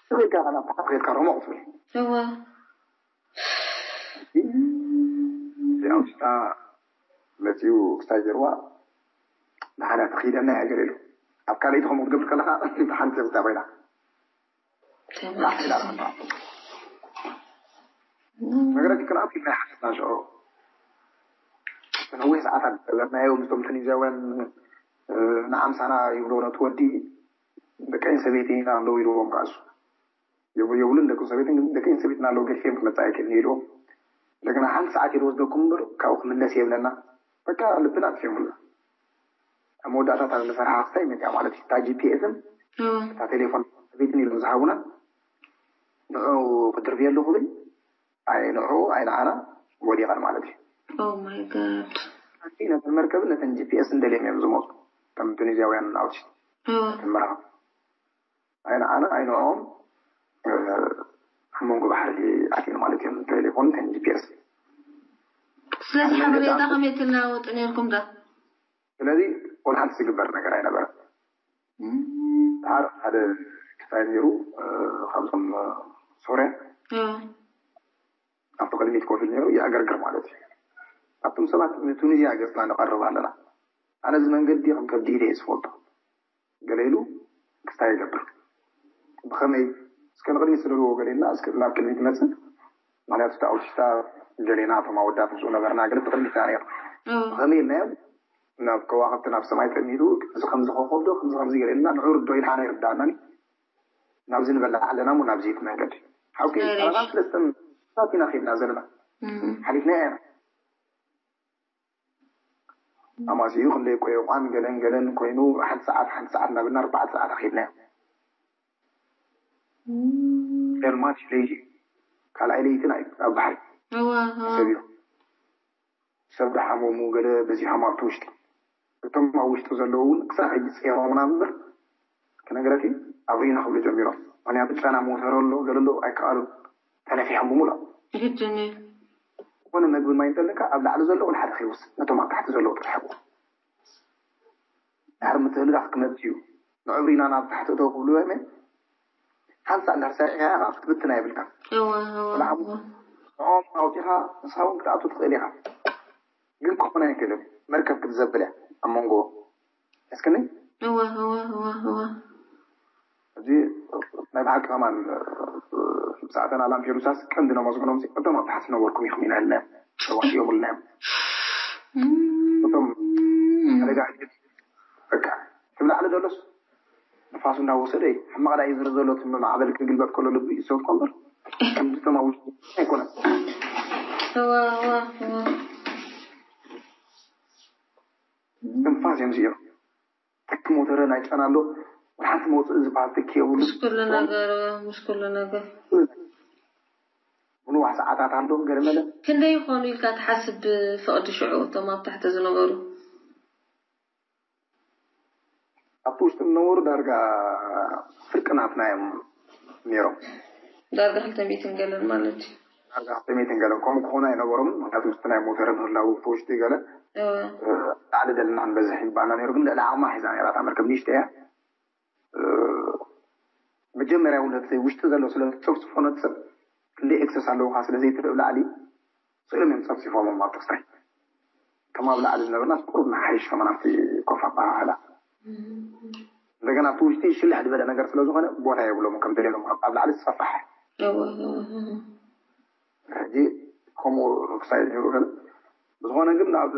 ስበይካ ናብ ታሕቲ ከድካ ረሞቕ ትብል። እወ እዚኣ ውሽጣ መፂኡ ክስታይ ገይርዋ ንሓዳ ተኺደና እያ ገለ ኢሉ ኣብ ካልኣይቲ ከምኡ ክትገብር ከለካ ሓንቲ ክስታይ ኮይና ላሕ ኢላ ረኸብካ። ነገራት ይከልኣት ኢልና ሓተትና ሽዑ ነዊሕ ሰዓታት ገበርናዮ ምስቶም ቱኒዝያውያን ንዓምሳና ይብሎ ነቲ ወዲ ደቀይን ሰበይትን ኢና ኣለዉ ኢልዎም ከኣሱ የብሉን ደቂ ሰበይትን ደቂ ሰበይትን ኣለዉ ገዲፈ ክመፅእ ኣይክእልን ኢልዎም። እንደገና ሓንቲ ሰዓት እየ ዝወስደኩም እምበር ካብኡ ክምለስ የብለና። በቃ ልብና ኣጥፊኦምልና። ኣብ መወዳእታ እታ ዝፈርሓ ክስታይ መፅያ ማለት እዩ። እታ ጂፒኤስን እታ ቴሌፎን ሰበይትን ኢሎም ዝሃቡና ንዑ ክድርብየሉ ክብል ኣይ ንዑ ኣይ ንዓና ወዲቐን ማለት እዩ። Oh my god ነተን መርከብን ነተን ጂፒኤስን ደልዮም እዮም ዝመፁ ከም ቱኒዝያውያን ናውቲ ተመራኸ ኣይ ንዓና ኣይ ንዕኦም ኣብ መንጎ ባሕሪ ኣትዮም ማለት እዮም። ቴሌፎን ቴን ጂፒኤስ ስለዚ ሓበሬታ ከመይ ትለዋወጡ ነርኩም ዶ? ስለዚ ወላ ሓንቲ ዝግበር ነገር ኣይነበረ። ድሓር ሓደ ክሳይ ነይሩ ካብዞም ሶርያ ኣብቲ ቅድሚት ኮፍ ኢሉ ነይሩ ይኣገርግር ማለት እዩ። ኣብቶም ሰባት ንቱኒዝያ ገፅና ንቐርብ ኣለና። ኣነ እዚ መንገዲ ከም ከብዲ ኢደ እየ ዝፈልጦ ገለ ኢሉ ክስታይ ይገብር። ብኸመይ እስከ ንቕድሚት ስደድዎ ገለ ኢልና እስከ ናብ ቅድሚት ይመፅእ። ምክንያቱ እቲ ኣውሽታ ገሌና እቶም ኣወዳት ምስኡ ነበርና ገለ ብቕድሚት ኢና ነይሩ። ብኸመይ ኢልናዮም ናብ ከዋኽብቲ ናብ ሰማይ ጠሚቱ እዚ ከምዚ ኮኸብ ዶ ከምዚ ከምዚ ገለ ኢልና ንዑ ርዶ ኢልና ኣይርዳእናን። ናብዚ ንበላዕ ኣለና እሞ ናብዚ እቲ መንገዲ ሓውከ ሰላሳን ሰለስተን ሰዓት ኢና ከይድና ዘለና ሓሊፍና ኢና። ኣማሲኡ ክንደይ ቆየቋን ገለን ገለን ኮይኑ ሓንቲ ሰዓት ሓንቲ ሰዓት እናበልና ኣርባዕተ ሰዓት ኣኺድናዮ። ኤርማት ለይቲ ካልኣይ ለይትን ኣዩ ኣብ ባሕሪ ሰብ እዩ ሰብ ደሓመሙ ገለ በዚሖም ኣብቲ ውሽጢ እቶም ኣብ ውሽጢ ዘለዉ እውን ክሳዕ ሕጂ ፀይሮምና እምበር ክነግረኪ ኣብሪና ክብሉ ጀሚሮም። ምክንያቱ ጨና ሞተር ኣሎ ገለ ኣሎ ኣይከኣሉን ተነፊሖም ብምሉእ ግድን እዩ። ዝኾነ መግብን ማይን እንተለካ ኣብ ላዕሊ ዘለዉ ንሓደ ከይወስድ ነቶም ኣብ ታሕቲ ዘለዉ ጥራሕ ይኹን። ድሕሪ ምትህልላኽ ክመጽእ እዩ። ንዕብሪና ናብ ታሕቲ እተው ክብሉ እዮም። ሓንሳእ እንድሕር ሰሪሕካ ኢኻ ክትብትና የብልካ። እወ እወ ንዓም- እወ ንዕኦም ኣውፂኻ ንስኻ እውን ክትኣቱ ትኽእል ኢኻ። ግን ክኾን ኣይክእልን። መርከብ ክትዘብል እያ ኣብ መንጎ እስክኒ እወ እወ እወ እወ እዚ ናይ ብሓቂ ከማን ብዛዕተና ላምፔዱሳስ ቀንዲ ነመስግኖም እቶም ኣብ ታሕቲ ነበርኩም ኢኹም ኢና ኢልናዮም። ሸዋት እዮም ኢልናዮም። እቶም ሓደጋ ሕጂ በቃ ትብላዕሊ ደሎስ ንፋሱ እንዳወሰደ እዩ። ሕማቕ ዳ ይዝር ዘሎ እቲ ማዕበል ክግልበጥ ከሎ ልቡ ይሰብኮ እምበር ከምዚ እቶም ኣብ ውሽጢ ኣይኮነን። እወ እወ እወ ትንፋስ እዮም ስኢኖም። ትኪ ሞተረ ናይ ጨና ኣሎ። ወላ ሓንቲ መውፅኢ ዝበሃል ትኪ የብሉ። ምስ ኩሉ ነገር እወ ምስ ኩሉ ነገር ምንዋሕ ሰዓታት ኣሎ። ገለ መለ ክንደይ ይኾኑ ኢልካ ትሓስብ? ፍቕዲ ሽዑ እቶም ኣብ ታሕቲ ዝነበሩ ኣብቲ ውሽጢ ዝነበሩ ዳርጋ ፍርቂ ናትና እዮም ነይሮም። ዳርጋ ክልተ ሚእትን ገለን ማለት እዩ። ዳርጋ ክልተ ሚእትን ገለን ከምኡ ክኾኑ ኣይነበሮምን። ምክንያቱ ምስቲ ናይ ሞተረ ምህላው እቲ ውሽጢ ገለ እወ ላዕሊ ደለና ክንበዝሕ ይግባኣና ነይሩ። ግን ልዕሊ ዓቕማ ሒዛ ነይራ እታ መርከብ ንእሽተይ እያ። መጀመርያ እውን እቲ ውሽጢ ዘሎ ስለ ዝፀፍፅፎ ነቲ ሰብ ክንደይ ኤክሰስ ኣለውካ ስለ ዘይትርኢ ላዕሊ ስእሎም እዮም ፀፍፂፎም ኣብ ተስታይ ከም ኣብ ላዕሊ ዝነበርና ቁሩብ ንሓይሽ ከማን ኣብቲ ኮፍ ኣባሃህላ እንደገና ኣብቲ ውሽጢ ሽልሕ ዝበለ ነገር ስለ ዝኾነ ቦታ የብሎም ከም ደለሎም ኣብ ላዕሊ ዝፀፋሕ እወ ሕጂ ከምኡ ክሳይ ነይሩ ግን ብዝኾነ ግን ኣብ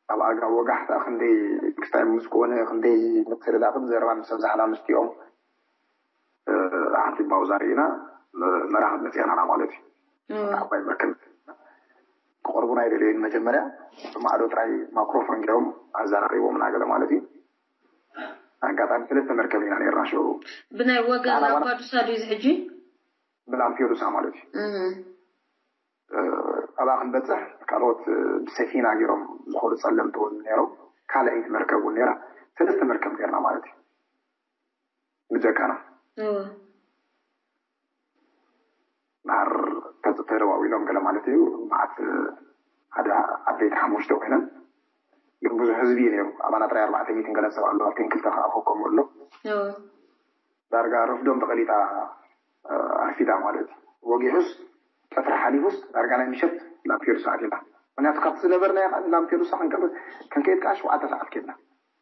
ኣብ ኣጋ ወጋሕታ ክንደይ ክስታይ ምስ ኮነ ክንደይ ምትልላኽን ዘረባን ምስ ኣብዛሕና ምስቲኦም ሓንቲ ባውዛ ርኢና መራኽብ መፅኣና ማለት እዩ። እወ ዓባይ መርከብ ክቐርቡና ኣይደለዩን። መጀመርያ ብማዕዶ ጥራይ ማክሮፎን ገይሮም ኣዘራሪቦምና ገለ ማለት እዩ። ኣጋጣሚ ሰለስተ መርከብ ኢና ነርና ሽዑ ብናይ ወገን ኣና ላምፓ ማለት ዱሳ ድዩ እዚ ሕጂ? ብላምፔዱሳ ማለት እዩ። እህ ኣብኣ ክንበፅሕ ካልኦት ብሰፊና ገይሮም ዝኾኑ ፀለምቲ እውን ነይሮም። ካልኣይቲ መርከብ እውን ነይራ። ሰለስተ መርከብ ነርና ማለት እዩ። ብጀካና እወ ማር ተደዋዊሎም ገለ ማለት እዩ። መዓት ሓደ ዓበይቲ ሓሙሽተ ኮይነን ግን ብዙሕ ህዝቢ እዩ ነይሩ። ኣባና ጥራይ ኣርባዕተ ሚእትን ገለ ሰብ ኣሎ። ኣብተን ክልተ ከዓ ኮከም ኣሎ። እወ ዳርጋ ረፍዶም ተቐሊጣ ኣርፊዳ ማለት እዩ። ወጊሑስ ቀትሪ ሓሊፉስ ዳርጋ ናይ ምሸት ላምፔዱሳ ኣቲና። ምክንያቱ ካብቲ ዝነበርናዮ ከዓ ንላምፔዱሳ ክንቀርብ ክንከይድ ከዓ ሸውዓተ ሰዓት ከድና።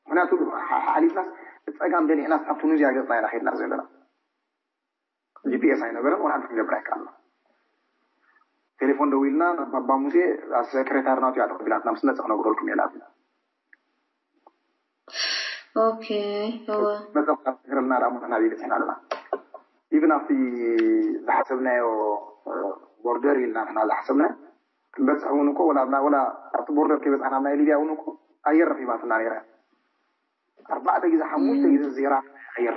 ምክንያቱ ሓ- ሓሊፍናስ ብፀጋም ደሊዕናስ ኣብ ቱኒዝያ ገፅና ኢና ከድና ዘለና። ጂፒኤስ ኣይነበረን። ወላ ሓንቲ ክንገብር ኣይከኣልና። ቴሌፎን ደዊልና ባባ ሙሴ ሴክሬታሪ ናቱ እያ ተቐቢላትና ምስ መፀ ክነግረልኩም እየ ላትና ኦኬ እወ መፀ ክትነግረልና ዳ ሞትና ቢልት ኢና ኣለና። ኢቭን ኣብቲ ዝሓሰብናዮ ቦርደር ኢልና ንሕና ዝሓሰብና ክንበፅሕ እውን እኮ ወላ ኣብና ወላ ኣብቲ ቦርደር ከይበፃሕና ኣብ ናይ ሊብያ እውን እኮ ኣየር ረኺባትና ነይራ። ኣርባዕተ ግዜ ሓሙሽተ ግዜ ዜራ ኣየር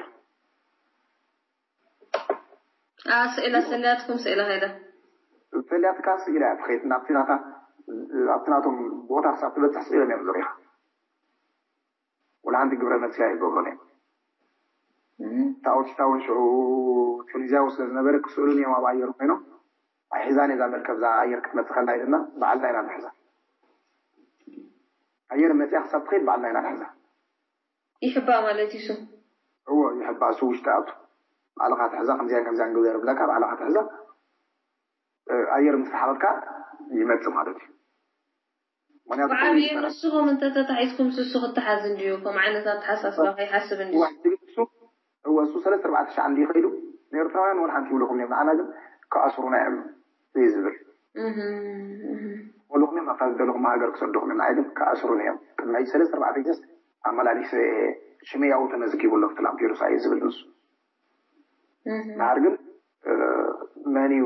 ስእላ ሰልያትኩም ስእላ ከይዳ ሰልያትካ ስኢላ እያ ትኸይድ ናብቲ ናታ ኣብቲ ናቶም ቦታ ክሳብ ትበፅሕ ስኢሎም እዮም ዙሪኻ ወላ ሓንቲ ግብረ መልሲ ኣይገብሩን እዮም። ታውቲታ እውን ሽዑ ቱኒዝያዊ ስለ ዝነበረ ክስእሉን እዮም ኣብ ኣየር ኮይኖም ኣይሒዛን እዛ መርከብ እዛ ኣየር ክትመፅእ ከላ ኢልና በዓልና ኢና ንሕዛ ኣየር መፅያ ክሳብ ትኸይድ በዓልና ኢና ንሕዛ ይሕባእ ማለት እዩ። እሱ እዎ ይሕባእ እሱ ውሽጢ ኣቱ ባዕልኻ ትሕዛ ከምዚያን ከምዚያን ግበር ብለካ ባዕልኻ ትሕዛ ኣየር ምስ ተሓቐፍካ ይመፅእ ማለት እዩ። ምክንያቱ ብዓብዩ ንስኹም እንተተታሒዝኩም ስሱ ክተሓዝ እንድዩ ከም ዓይነት ኣተሓሳስባ ከይሓስብ እንድዩ። እሱ እወ እሱ ሰለስተ ኣርባዕተ ሻዕ እንድዩ ከይዱ ንኤርትራውያን ወላ ሓንቲ ይብልኹም እዮም ንዓና ግን ክኣስሩና እዮም እዩ ዝብል። እህ እህ ወልኹም እዮም ኣብታ ዝደለኹም ሃገር ክሰድኹም እዮም ንዓይ ግን ክኣስሩን እዮም ቅድሚ ሕጂ ሰለስተ ኣርባዕተ ግዜስ ኣመላሊሰ ሽመይ ኣብኡ ተመዝጊቡ ኣሎ ኣብቲ ላምፔዱሳ እዩ ዝብል ንሱ። እህ ድሓር ግን መን እዩ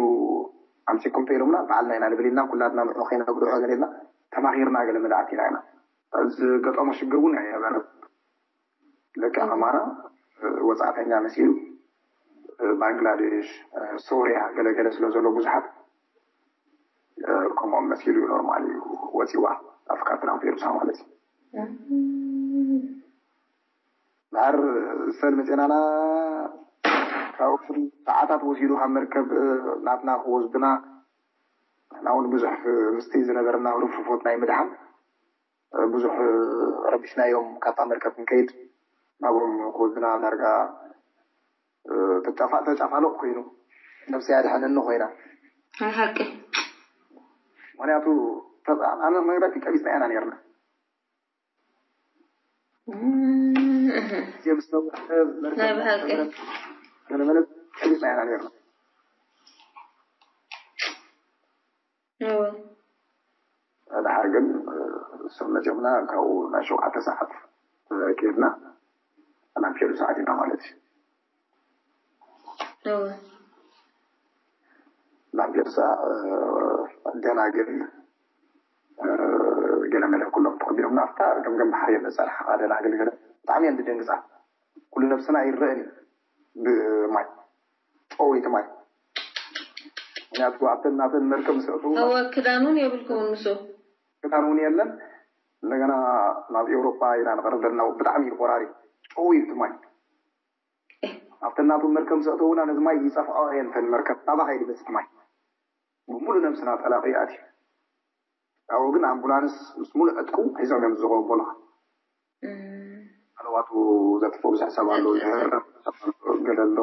ኣምፂኩም ተኢሎምና በዓልና ኢና ንብል ኢልና ኩላትና ንዑ ከይነግድዖ ገለ ኢልና ተማኺርና ገለ መላእቲ ኢና ኢና ዝገጠሞ ሽግር እውን ኣይነበረን። ልክዕ ከማና ወፃእተኛ መሲሉ ባንግላዴሽ፣ ሶርያ ገለገለ ስለ ዘሎ ብዙሓት ከምኦም መሲሉ እዩ ኖርማል እዩ ወፂዋ ኣፍካትና ፌሩሳ ማለት እዩ። ድሓር ሰልሚ ዜናና ካብኡ ሰዓታት ወሲዱ ካብ መርከብ ናትና ክወስዱና ንሕና እውን ብዙሕ ምስቲ ዝነበረና ርፍፎት ናይ ምድሓን ብዙሕ ረቢሽናዮም። ካብታ መርከብ ክንከይድ ናብኦም ክወስዱና ዳርጋ ተጫፋ ተጫፋሎቕ ኮይኑ ነብሰይ ኣድሕነኒ ኮይና። ናይ ሓቂ ምክንያቱ ኣነ መግረቲ ቀቢፅና ኢና ነርና። ናይ ብሓቂ ገለመለ ቀቢፅና ኢና ነርና። እወ ድሓር ግን እሶም መፂኦምና ካብኡ ናይ ሸውዓተ ሰዓት ከድና ናብ ሸዱ ሰዓት ኢና ማለት እዩ። እወ ናብ ገዛ ደናግል ገለመለ ኩሎም ተቐቢሎም ናፍታ ገምገም ባሕሪ የለ ጸርሓ ደናግል ገለ ብጣዕሚ እየን ዝደንግጻ። ኩሉ ነብስና ይረአን እዩ ብማይ ጨወይቲ ማይ። ምክንያቱ ኣብተን ናተን መርከብ ምስ ኣእትዉ እወ ክዳን እውን የብልኩምን ንሱ ክዳን እውን የለን። እንደገና ናብ ኤውሮጳ ኢና ንቐርብ ዘለና ብጣዕሚ እዩ ቆራሪ ጨወይቲ ማይ። ኣብተን ናቶም መርከብ ምስ ኣእተዉና ነዚ ማይ ይጸፍዖ እየን እተን መርከብ ናባኻ እዩ ዝበጽሕ ማይ። ብሙሉ ነብስና ጠላቂ ኣትዩ። ካብኡ ግን ኣምቡላንስ ምስ ሙሉ ዕጥቁ ሒዞም እዮም ዝዘገቡ በሉኻ። ኣለዋቱ ዘጥፍኡ ብዙሕ ሰብ ኣሎ ዝህረም ገለ ኣሎ።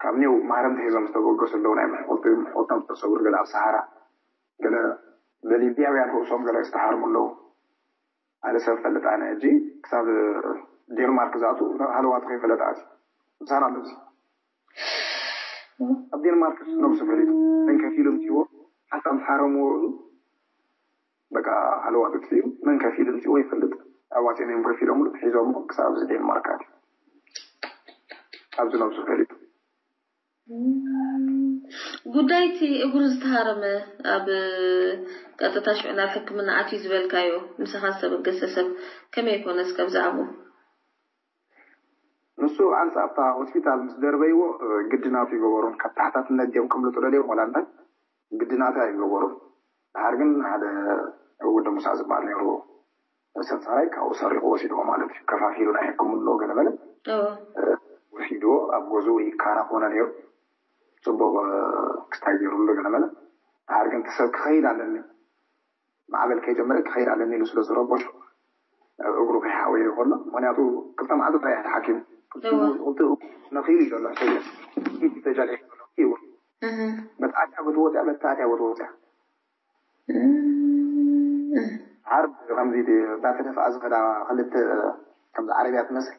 ካብ ኒው ማረምቲ ሒዞም ዝተበገሱ ኣለዉ ናይ ምሕቁልቲ ምሕቁልቶም ዝተሰብሩ ገለ ኣብ ሰሃራ ገለ በሊብያውያን ርእሶም ገለ ዝተሃርሙ ኣለዉ። ሓደ ሰብ ፈልጥ ኣነ ሕጂ ክሳብ ዴንማርክ ዝኣቱ ሃለዋቱ ከይፈለጥ ኣትዩ ምሳና ኣሎ እዚ ኣብ ዴንማርክ ነብሱ ፈሊጡ መን ከፊሉ ምፅዎ ሓሳብ ሓረምዎ እሉ በቃ ሃለዋቱ ትዩ መን ከፊሉ ምፅዎ ይፈልጥ ኣዋፂኦም እዮም ከፊሎም ሒዞም ክሳብ እዚ ዴንማርክ ኣትዩ ኣብዚ ነብሱ ፈሊጡ ጉዳይቲ እግሩ ዝተሃረመ ኣብ ቀጥታ ሽዑ ናብ ሕክምና ኣትዩ ዝበልካዮ ምሳኻ ዝተበገሰ ሰብ ከመይ ኮነ እስከ ብዛዕባኡ ንሱ ኣንስ ኣብታ ሆስፒታል ምስ ደርበይዎ ግድናቱ ይገበሩን ካብ ታሕታትነት ድዮም ከምልጡ ደልዮም ዋላ እንታይ ግድናቱ ኣይገበሩን። ድሓር ግን ሓደ ወዲ ሙሳ ዝበሃል ነይሩ ሰንሳራይ ካብኡ ሰሪቑ ወሲድዎ ማለት እዩ። ከፋፊሉ ናይ ሕክምንኡ ገለ በለ እወ ወሲድዎ ኣብ ገዝኡ ይካራ ኮነ ነይሩ። ፅቡቕ ክስታይ ገይሩሉ ገለ በለ። ድሓር ግን እቲ ሰብ ክኸይድ ኣለኒ ማዕበል ከይጀመረ ክኸይድ ኣለኒ ኢሉ ስለ ዝረበሾ እግሩ ከይሓወየ ከሎ ምክንያቱ ክልተ መዓልቲ ጥራይ እዩ ሓኪም ክልቲኡ ነኺሉ እዩ ዘሎ ሕሰብ ኢድ ተጃሊሑ ዘሎ ይብሉ እህ በታእትያ ክትወፅያ በታእትያ ክትወፅያ እህ ዓርብ ከምዚ እዛ ተደፍኣ ዝኸዳ ክልተ ከምዚ ዓረብያ ትመስል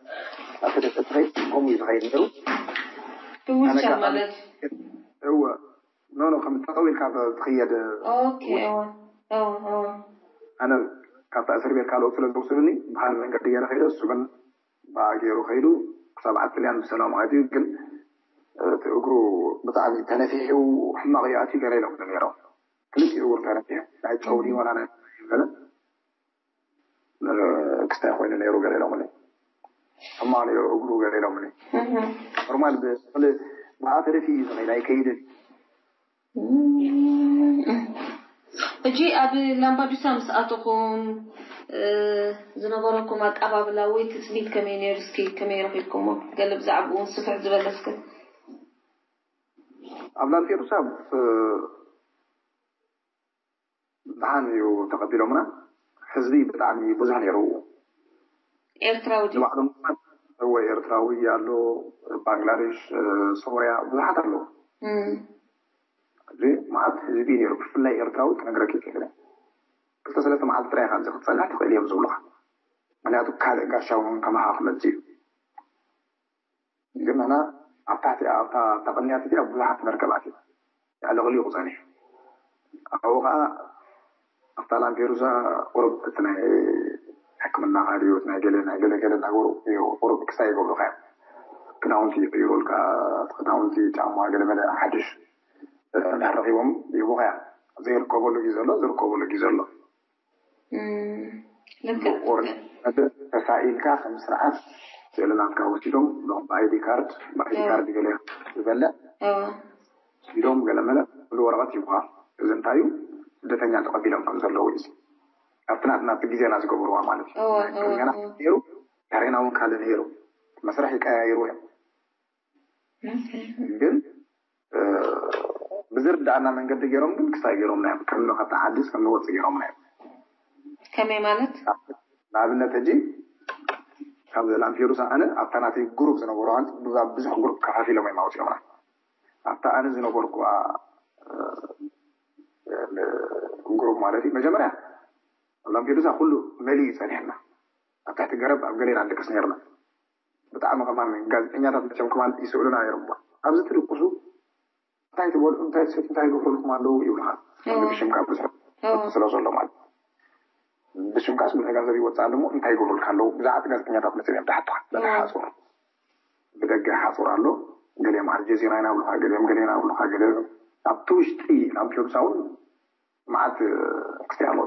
እዛ ተደፍእ ትኸይድ ከምኡ እዩ ዝኸይድ ነይሩ ብዊልቸር ማለት እወ ኖ ኖ ከም ጠጠው ኢልካ ትኽየድ ኦኬ እወ እወ እወ ኣነ ካብታ እስር ቤት ካልኦት ስለ ዝወስዱኒ ብካልእ መንገዲ ገይረ ከይደ እሱ ግን ብኣ ገይሩ ከይዱ ክሳብ ዓዲ ጥልያን ብሰላም ኣትዩ ግን እቲ እግሩ ብጣዕሚ ተነፊሑ ሕማቕ እዩ ኣትዩ ገለ ኢሎም ነይሮም ክልቲኡ እግሩ ተነፊሑ ናይ ጨውዲ ዋላ ናይ ገለ ክስታይ ኮይኑ ነይሩ ገለ ኢሎምኒ ሕማቕ ነይሩ እግሩ ገለ ኢሎምኒ ኖርማል ብኣተደፊ እዩ ዝኸይድ ኣይከይድን ሕጂ ኣብ ላምባዱሳ ምስ ኣተኹም ዝነበረኩም ኣቀባብላ ወይ ትፅቢት ከመይ ነይሩ እስኪ ከመይ ረኺብኩሞ ገለ ብዛዕባኡ እውን ስፍሕ ዝበለ እስከ ኣብ ላምፔዱሳ ደሓን እዩ ተቐቢሎምና ህዝቢ ብጣዕሚ ብዙሕ ነይሩ ኤርትራዊ ድዩ ንባዕሎም እወ ኤርትራዊ ኣሎ ባንግላዴሽ ሶርያ ብዙሓት ኣለዉ እዚ መዓት ህዝቢ ነይሩ ብፍላይ ኤርትራዊ ክነግረክ ይክእል ክልተ ሰለስተ መዓልቲ ጥራይ ኢኻ ኣብዚ ክትፀንሕ ትኽእል እዮም ዝብሉኻ ምክንያቱ ካልእ ጋሻ እውን ከማኻ ክመፅእ እዩ ግን ንሕና ኣብ ታሕቲ ኣብታ ተቐንያት እቲኣ ብዙሓት መርከባት እዩ ኣዕለቕሊቑ ፀኒሑ ኣብኡ ከዓ ኣብታ ላምፔዱሳ ቁሩብ እቲ ናይ ሕክምና ድዩ ናይ ገለ ናይ ገለ ገለ እናገሩ እዩ ቁሩብ ክስታይ ይገብሩካ እዮም ክዳውንቲ ይቅይሩልካ ክዳውንቲ ጫማ ገለመለ ሓድሽ እንድሕር ረኪቦም ይህቡካ እዮም ዘይርከበሉ ግዜ ኣሎ ዝርከበሉ ግዜ ኣሎ ልክዕ ቁርነት ተሳኢልካ ከም ስርዓት ስእሊ ናትካ ወሲዶም ብኣይዲ ካርድ ብኣይዲ ካርድ ገለ ዝበልዕ እወ ኢዶም ገለመለ ኩሉ ወረቐት ይብሃል እዚ እንታይ እዩ ስደተኛ ተቐቢሎም ከም ዘለዉ እዩ ኣብቲ ናትና ኣብቲ ግዜና ዝገበርዋ ማለት እዩ እወ ናይ ቅድሜና እወ ነይሩ ዳሬና እውን ካልእ ነይሩ መስርሕ ይቀያይሩ እዮም ኦኬ ግን እ፣ ብዝርዳእና መንገዲ ገይሮም ግን ክስታይ ገይሮምና እዮም። ከም ካብታ ዓዲስ ከም ንወፅእ ገይሮምና እዮም። ከመይ ማለት? ንኣብነት ሕጂ ካብ ላምፔዱሳ ኣነ ኣብታ ናተይ ግሩፕ ዝነበሩ ብዙሕ ግሩፕ ከፋፊሎም እዮም ኣውፅኦምና። ኣብታ ኣነ ዝነበርኩዋ ግሩፕ ማለት እዩ። መጀመርያ ኣብ ላምፔዱሳ ኩሉ መሊኡ ጸኒሕና፣ ኣብ ትሕቲ ገረብ ኣብ ገሌና ንድቅስ ነርና። ብጣዕሚ ከማን ጋዜጠኛታት መቸም ከማን ይስእሉና ነይሮም። ኣብዚ ትድቅሱ እንታይ ትበልዑ፣ እንታይ ትሰትዩ፣ እንታይ ይገብሩልኩም ኣለዉ ይብሉኻ። ብሽምካ ብዙሕ ስለ ዘሎ ማለት ብሽምካስ ብዙሕ ገንዘብ ይወፅእ ኣለሞ እንታይ ይገብሩልካ ኣለዉ። ብዛዕባ ጋዜጠኛታት መፅኦም እዮም ድሓቱኻ። ብሓፁር ብደገ ሓፁር ኣሎ። ገሊኦም ኣልጀዚራ ኢና ብሉኻ፣ ገሊኦም ገሌና ብሉኻ፣ ገሊኦም ኣብቲ ውሽጢ ላምፔዱሳ እውን መዓት ክስታይ ኣሎ።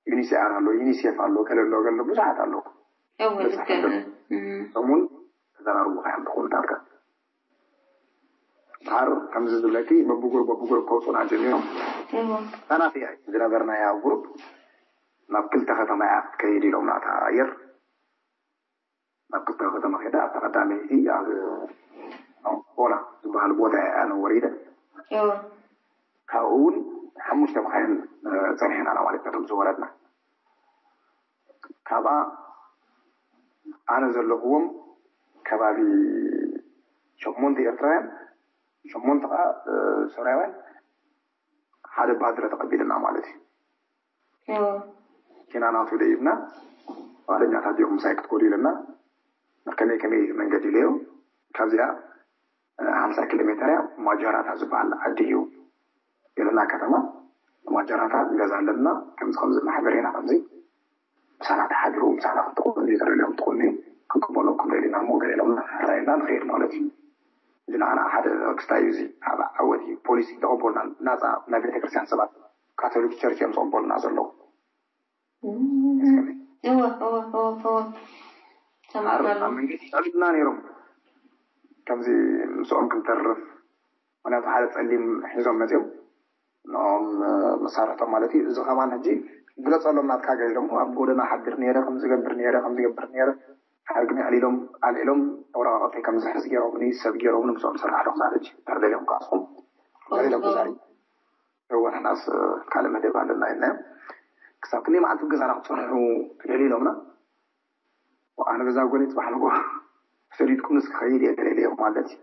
ዩኒሲኣር ኣሎ፣ ዩኒሴፍ ኣሎ፣ ገለ ኣሎ፣ ገለ ብዙሓት ኣለዉ። እወ ልክዕ። ሰሙን ተዘራርቡ ከያም ትኾኑ ዳርጋ ድሓር ከምዚ ዝብለኪ በብጉሩብ በብጉሩብ ከውፁና ጀሚሮም። እወ ታናፊ ዝነበርናያ ግሩፕ ናብ ክልተ ከተማ እያ ክትከይድ ኢሎም ናታ ኣየር ናብ ክልተ ከተማ ከይዳ ኣብታ ቀዳመይቲ ኣብ ኣንጎላ ዝበሃል ቦታ እያ ኣነ ወሪደ። እወ ካብኡ እውን ሓሙሽተ መኻይን ፀኒሕና ኢና ማለት ነቶም ዝወረድና። ካብኣ ኣነ ዘለኹዎም ከባቢ ሸሞንተ ኤርትራውያን ሸሞንተ ከዓ ሶርያውያን ሓደ ባድረ ተቐቢልና ማለት እዩ። እወ ኪና ናቱ ደይብና ባለኛታት ዲኹም ምሳይ ክትኮዱ ኢለና ከመይ ከመይ መንገዲ ኢለዮ ካብዚኣ ሓምሳ ኪሎ ሜተር እያ ማጀራታ ዝበሃል ዓዲ እዩ ኢለና ከተማ ማጀራታ ገዛ ኣለና ከምዚ ከምዚ ማሕበር ኢና ከምዚ ምሳና ተሓቢሩ ምሳና ክትቆኑ እዩ ዝደልዮም ትቆኑ እዩ ክንቅበለኩም ደሊና እሞ ገለ ኢሎምና ሕራይና ንኸይድ ማለት እዩ እዚ ንዓና ሓደ ክስታይ እዩ እዚ ዓወት እዩ ፖሊሲ ተቐበሉና ናፃ ናይ ቤተክርስትያን ሰባት ካቶሊክ ቸርች እዮም ዝቕበሉና ዘለዉ እወ እወ እወ እወ ሰማዕና ኣሎ ኣብ መንገዲ ይዕልሉና ነይሮም ከምዚ ምስኦም ክንተርፍ ምክንያቱ ሓደ ፀሊም ሒዞም መፅኦም ንኦም መሳርሕቶም ማለት እዩ እዚ ከማን ሕጂ ግለፀሎም ናትካ ገለ ደሞ ኣብ ጎደና ሓድር ነይረ ከም ዝገብር ነይረ ከም ዝገብር ነይረ ሓድግኒ ኣዕሊሎም ኣልዒሎም ወረቃቀተይ ከም ዝሕዝ ገይሮምኒ ሰብ ገይሮምኒ ምስኦም ሰራሕ ዶ ክሳብ ሕጂ ተርደልዮም ክኣስኹም ገሊሎም ተዛሪ እወ ንሕናስ ካልእ መደብ ኣለና ኢልና ክሳብ ክንደይ መዓልቲ ገዛና ክፅንሑ ትደልዩ ኢሎምና ኣነ በዛ ጎኒ ፅባሕ ንጎ ሰዲድኩም ንስ ክኸይድ እየ ገለ ኢለዮም ማለት እዩ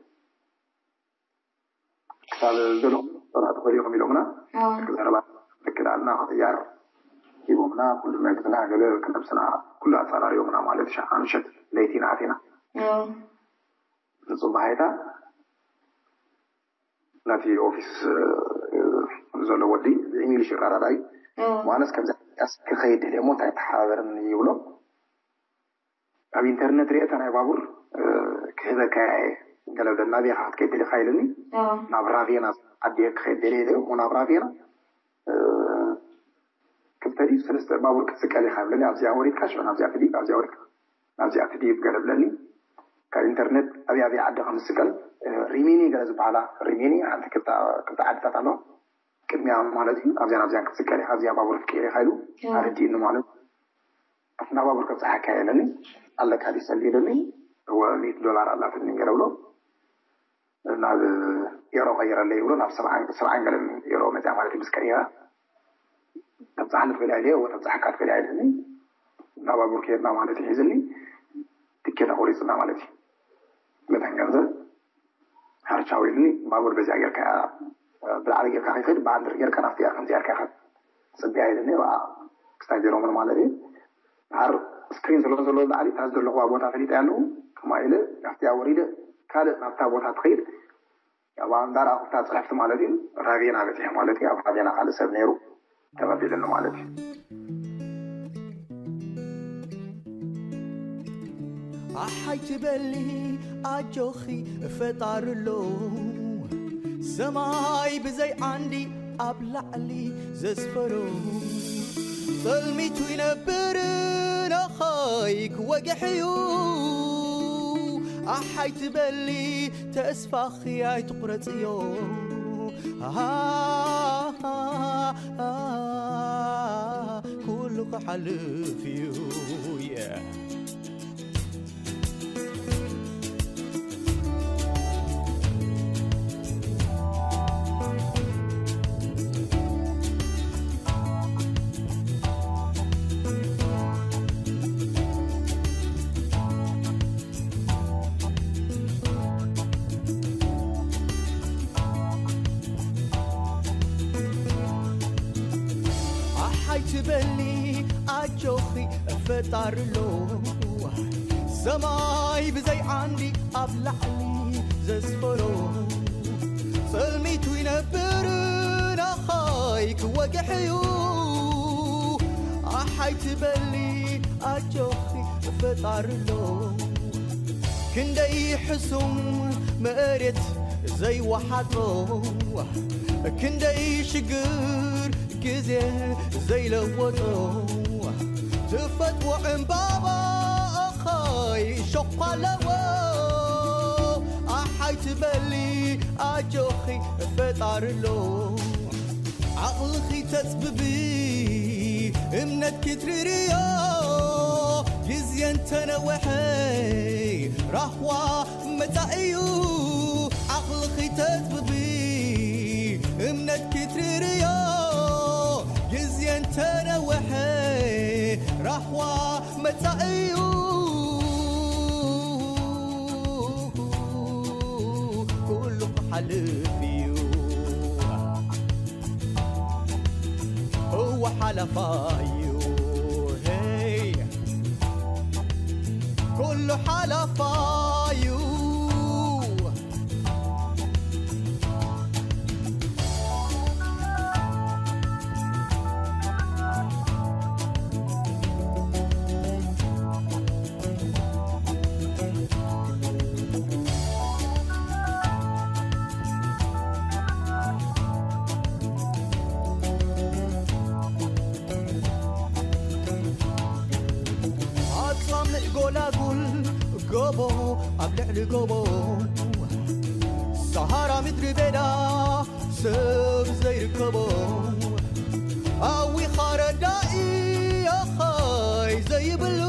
ክሳብ ዘለኹም ጸናዕቲ ኮሊኹም ኢሎምና ደቂ ዘረባ ደቂ ዳልና ክጥያር ሂቦምና ኩሉ መግብና ገለ ክነብስና ኩሉ ኣጸራሪቦምና ማለት ሻዓ ምሸት ለይቲ ንኣቴና ንጽባሒታ ነቲ ኦፊስ ዘሎ ወዲ ብእንግሊሽ ይረዳዳይ ማነስ ከምዚ ክኸይድ ደልየ እሞ እንታይ ተሓባበርኒ ይብሎ ኣብ ኢንተርነት ሪኤ እታ ናይ ባቡር ክህበካ እየ ገለ ብለ ናበይ ኢኻ ክትከይድ ደሊኻ ኢልኒ ናብ ራቬና ዓዲ እየ ክኸይድ ደልየ ኢለዮ እሞ ናብ ራቬና ክልተ ድዩ ሰለስተ ባቡር ክትስቀል ኢኻ ብለኒ ኣብዚኣ ወሪድካ ሽዑ ናብዚኣ ትድይብ ኣብዚኣ ወሪድካ ናብዚኣ ትድይብ ገለ ብለኒ ካብ ኢንተርነት ኣብያ ኣብያ ዓዲ ከም ዝስቀል ሪሚኒ ገለ ዝበሃላ ሪሚኒ ሓንቲ ክልተ ዓድታት ኣለዋ ቅድሚያ ማለት እዩ ኣብዚኣ ናብዚኣ ክትስቀል ኢኻ ኣብዚኣ ባቡር ክትቅይር ኢኻ ኢሉ ኣረዲእኒ ማለት እዩ ናባብር ከብፅሓካ የለኒ ኣለካ ዲሰል ኢሉኒ እወ ሚእቲ ዶላር ኣላትኒ ገለ ብሎ ናብ ኤሮ ቀይረለይ ይብሎ ናብ ሰብዓን ገለን ኤሮ መፅያ ማለት እዩ ምስ ቀይራ ተብፅሓኒ ትኽእል እያ ወ ተብፅሓካ ትኽእል እያ ኢልኒ ናባብር ከየድና ማለት እዩ ሒዝኒ ትኬት ኣቆሪፅና ማለት እዩ መታን ገንዘብ ሓርቻው ኢልኒ ባቡር በዚኣ ጌርካ ብላዕሊ ጌርካ ከይከድ ብኣንድር ጌርካ ናፍቲ እያ ከምዚ ጌርካ ኢኻ ፅቢያ ኢልኒ ክስታይ ጌሮምን ማለት እዩ ድሓር ስክሪን ስለ ዘሎ ላዕሊ እታ ዘለኹዋ ቦታ ፈሊጠ ኣለኹ ከማ ኢለ ናፍቲያ ወሪደ ካልእ ናብታ ቦታ ትኸይድ ኣብ ኣንዳር ኣኹፍታ ፅሕፍቲ ማለት እዩ ራቬና በፂሐ ማለት እዩ ኣብ ራቬና ካልእ ሰብ ነይሩ ተቐቢልኒ ማለት እዩ ኣሓይ ትበሊ ኣጆኺ ፈጣሪ ኣሎ ሰማይ ብዘይ ዓንዲ ኣብ ላዕሊ ዘስፈሮ ጸልሚቱ ይነብር ነኸይ ክወግሕ እዩ ኣሓይ ትበሊ ተስፋኺ ኣይትቑረጽዮ ኩሉ ክሓልፍ እዩ yeah. በሊ ኣጆኺ ፈጣሪ ኣሎ። ሰማይ ብዘይ ዓንዲ ኣብ ላዕሊ ዘስፈሮ፣ ጸልሚቱ ይነብር ናኻይ ክወግሕ እዩ። ኣሓይ ትበሊ ኣጆኺ ፈጣሪ ኣሎ። ክንደይ ሕሱም መሬት ዘይወሓጦ፣ ክንደይ ሽግር ግዜ ዘይለወጦ፣ ትፈጥዎ ዕምባባ ኣኻይ ሸኳ ኣለዎ። ኣሓይ ትበሊ ኣጆኺ ፈጣሪ ኣሎ። ዓቕልኺ ተጽብቢ እምነትኪ ትርርዮ፣ ግዜ እንተነወሐ ራህዋ መጻኢዩ። ዓቕልኺ ተጽብቢ እምነትኪ ትርርዮ፣ ግዜ እንተነወሐ ራህዋ መጻኢዩ። ኩሉ ክሓልፍ እዩ። እወ ሓላፋ እዩ። ሄይ፣ ኩሉ ሓላፋ እዩ። ኣጽላም ጎላጉል ጎቦ ኣብ ልዕሊ ጎቦ፣ ሰሃራ ምድሪ በዳ ሰብ ዘይርከቦ፣ ኣዊኻ ረዳኢ ኣኻይ ዘይብሉ፣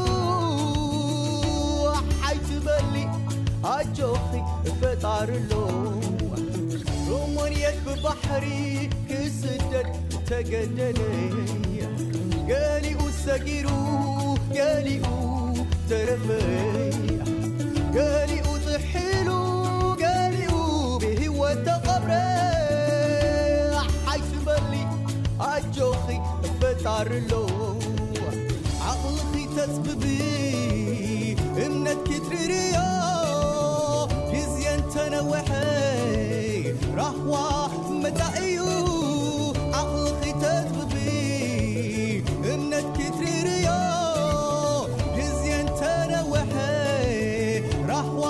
ሓይ ትበሊ ኣጆኺ ፈጣሪ ኣሎ። ሮሞንየት ብባሕሪ ክስደድ ተገደደ። ገሊኡ ሰጊሩ፣ ገሊኡ ተረፈ። ገሊኡ ጥሒሉ፣ ገሊኡ ብህይወት ተቐብረ። ሓይ ትበሊ ኣጆኺ ፈጣሪ ኣሎ። ዓቕልኺ ተጽብቢ እምነትኪ ትርርዮ፣ ግዜ እንተነወሐ ራህዋ መጻኢዩ። ዓቕልኺ ተጽብቢ እምነትኪ ትርርዮ፣ ግዜ እንተነወሐ ራህዋ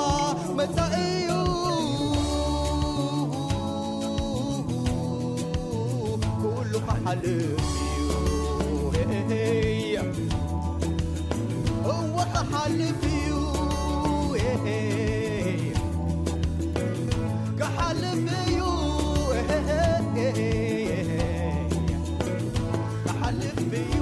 መጻኢዩ። ኩሉ ክሓልፍ እዩ። እወ ክሓልፍ እዩ። ክሓልፍ እዩ። ክሓልፍ እዩ።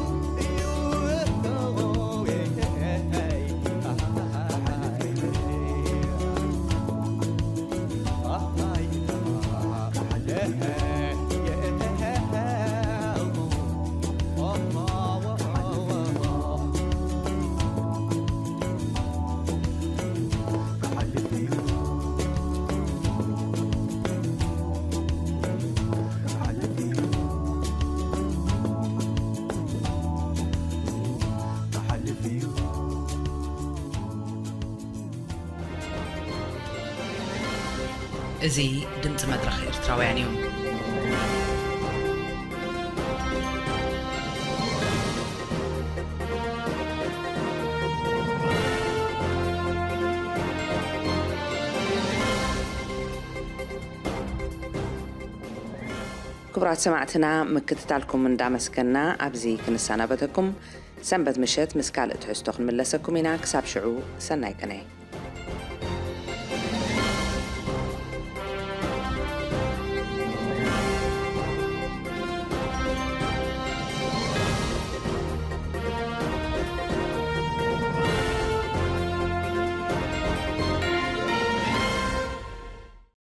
እዚ ድምጺ መድረኽ ኤርትራውያን እዩ። ክቡራት ሰማዕትና፣ ምክትታልኩም እንዳመስገና ኣብዚ ክንሰናበተኩም። ሰንበት ምሸት ምስ ካልእ ትሕዝቶ ክንምለሰኩም ኢና። ክሳብ ሽዑ ሰናይ ቅነ።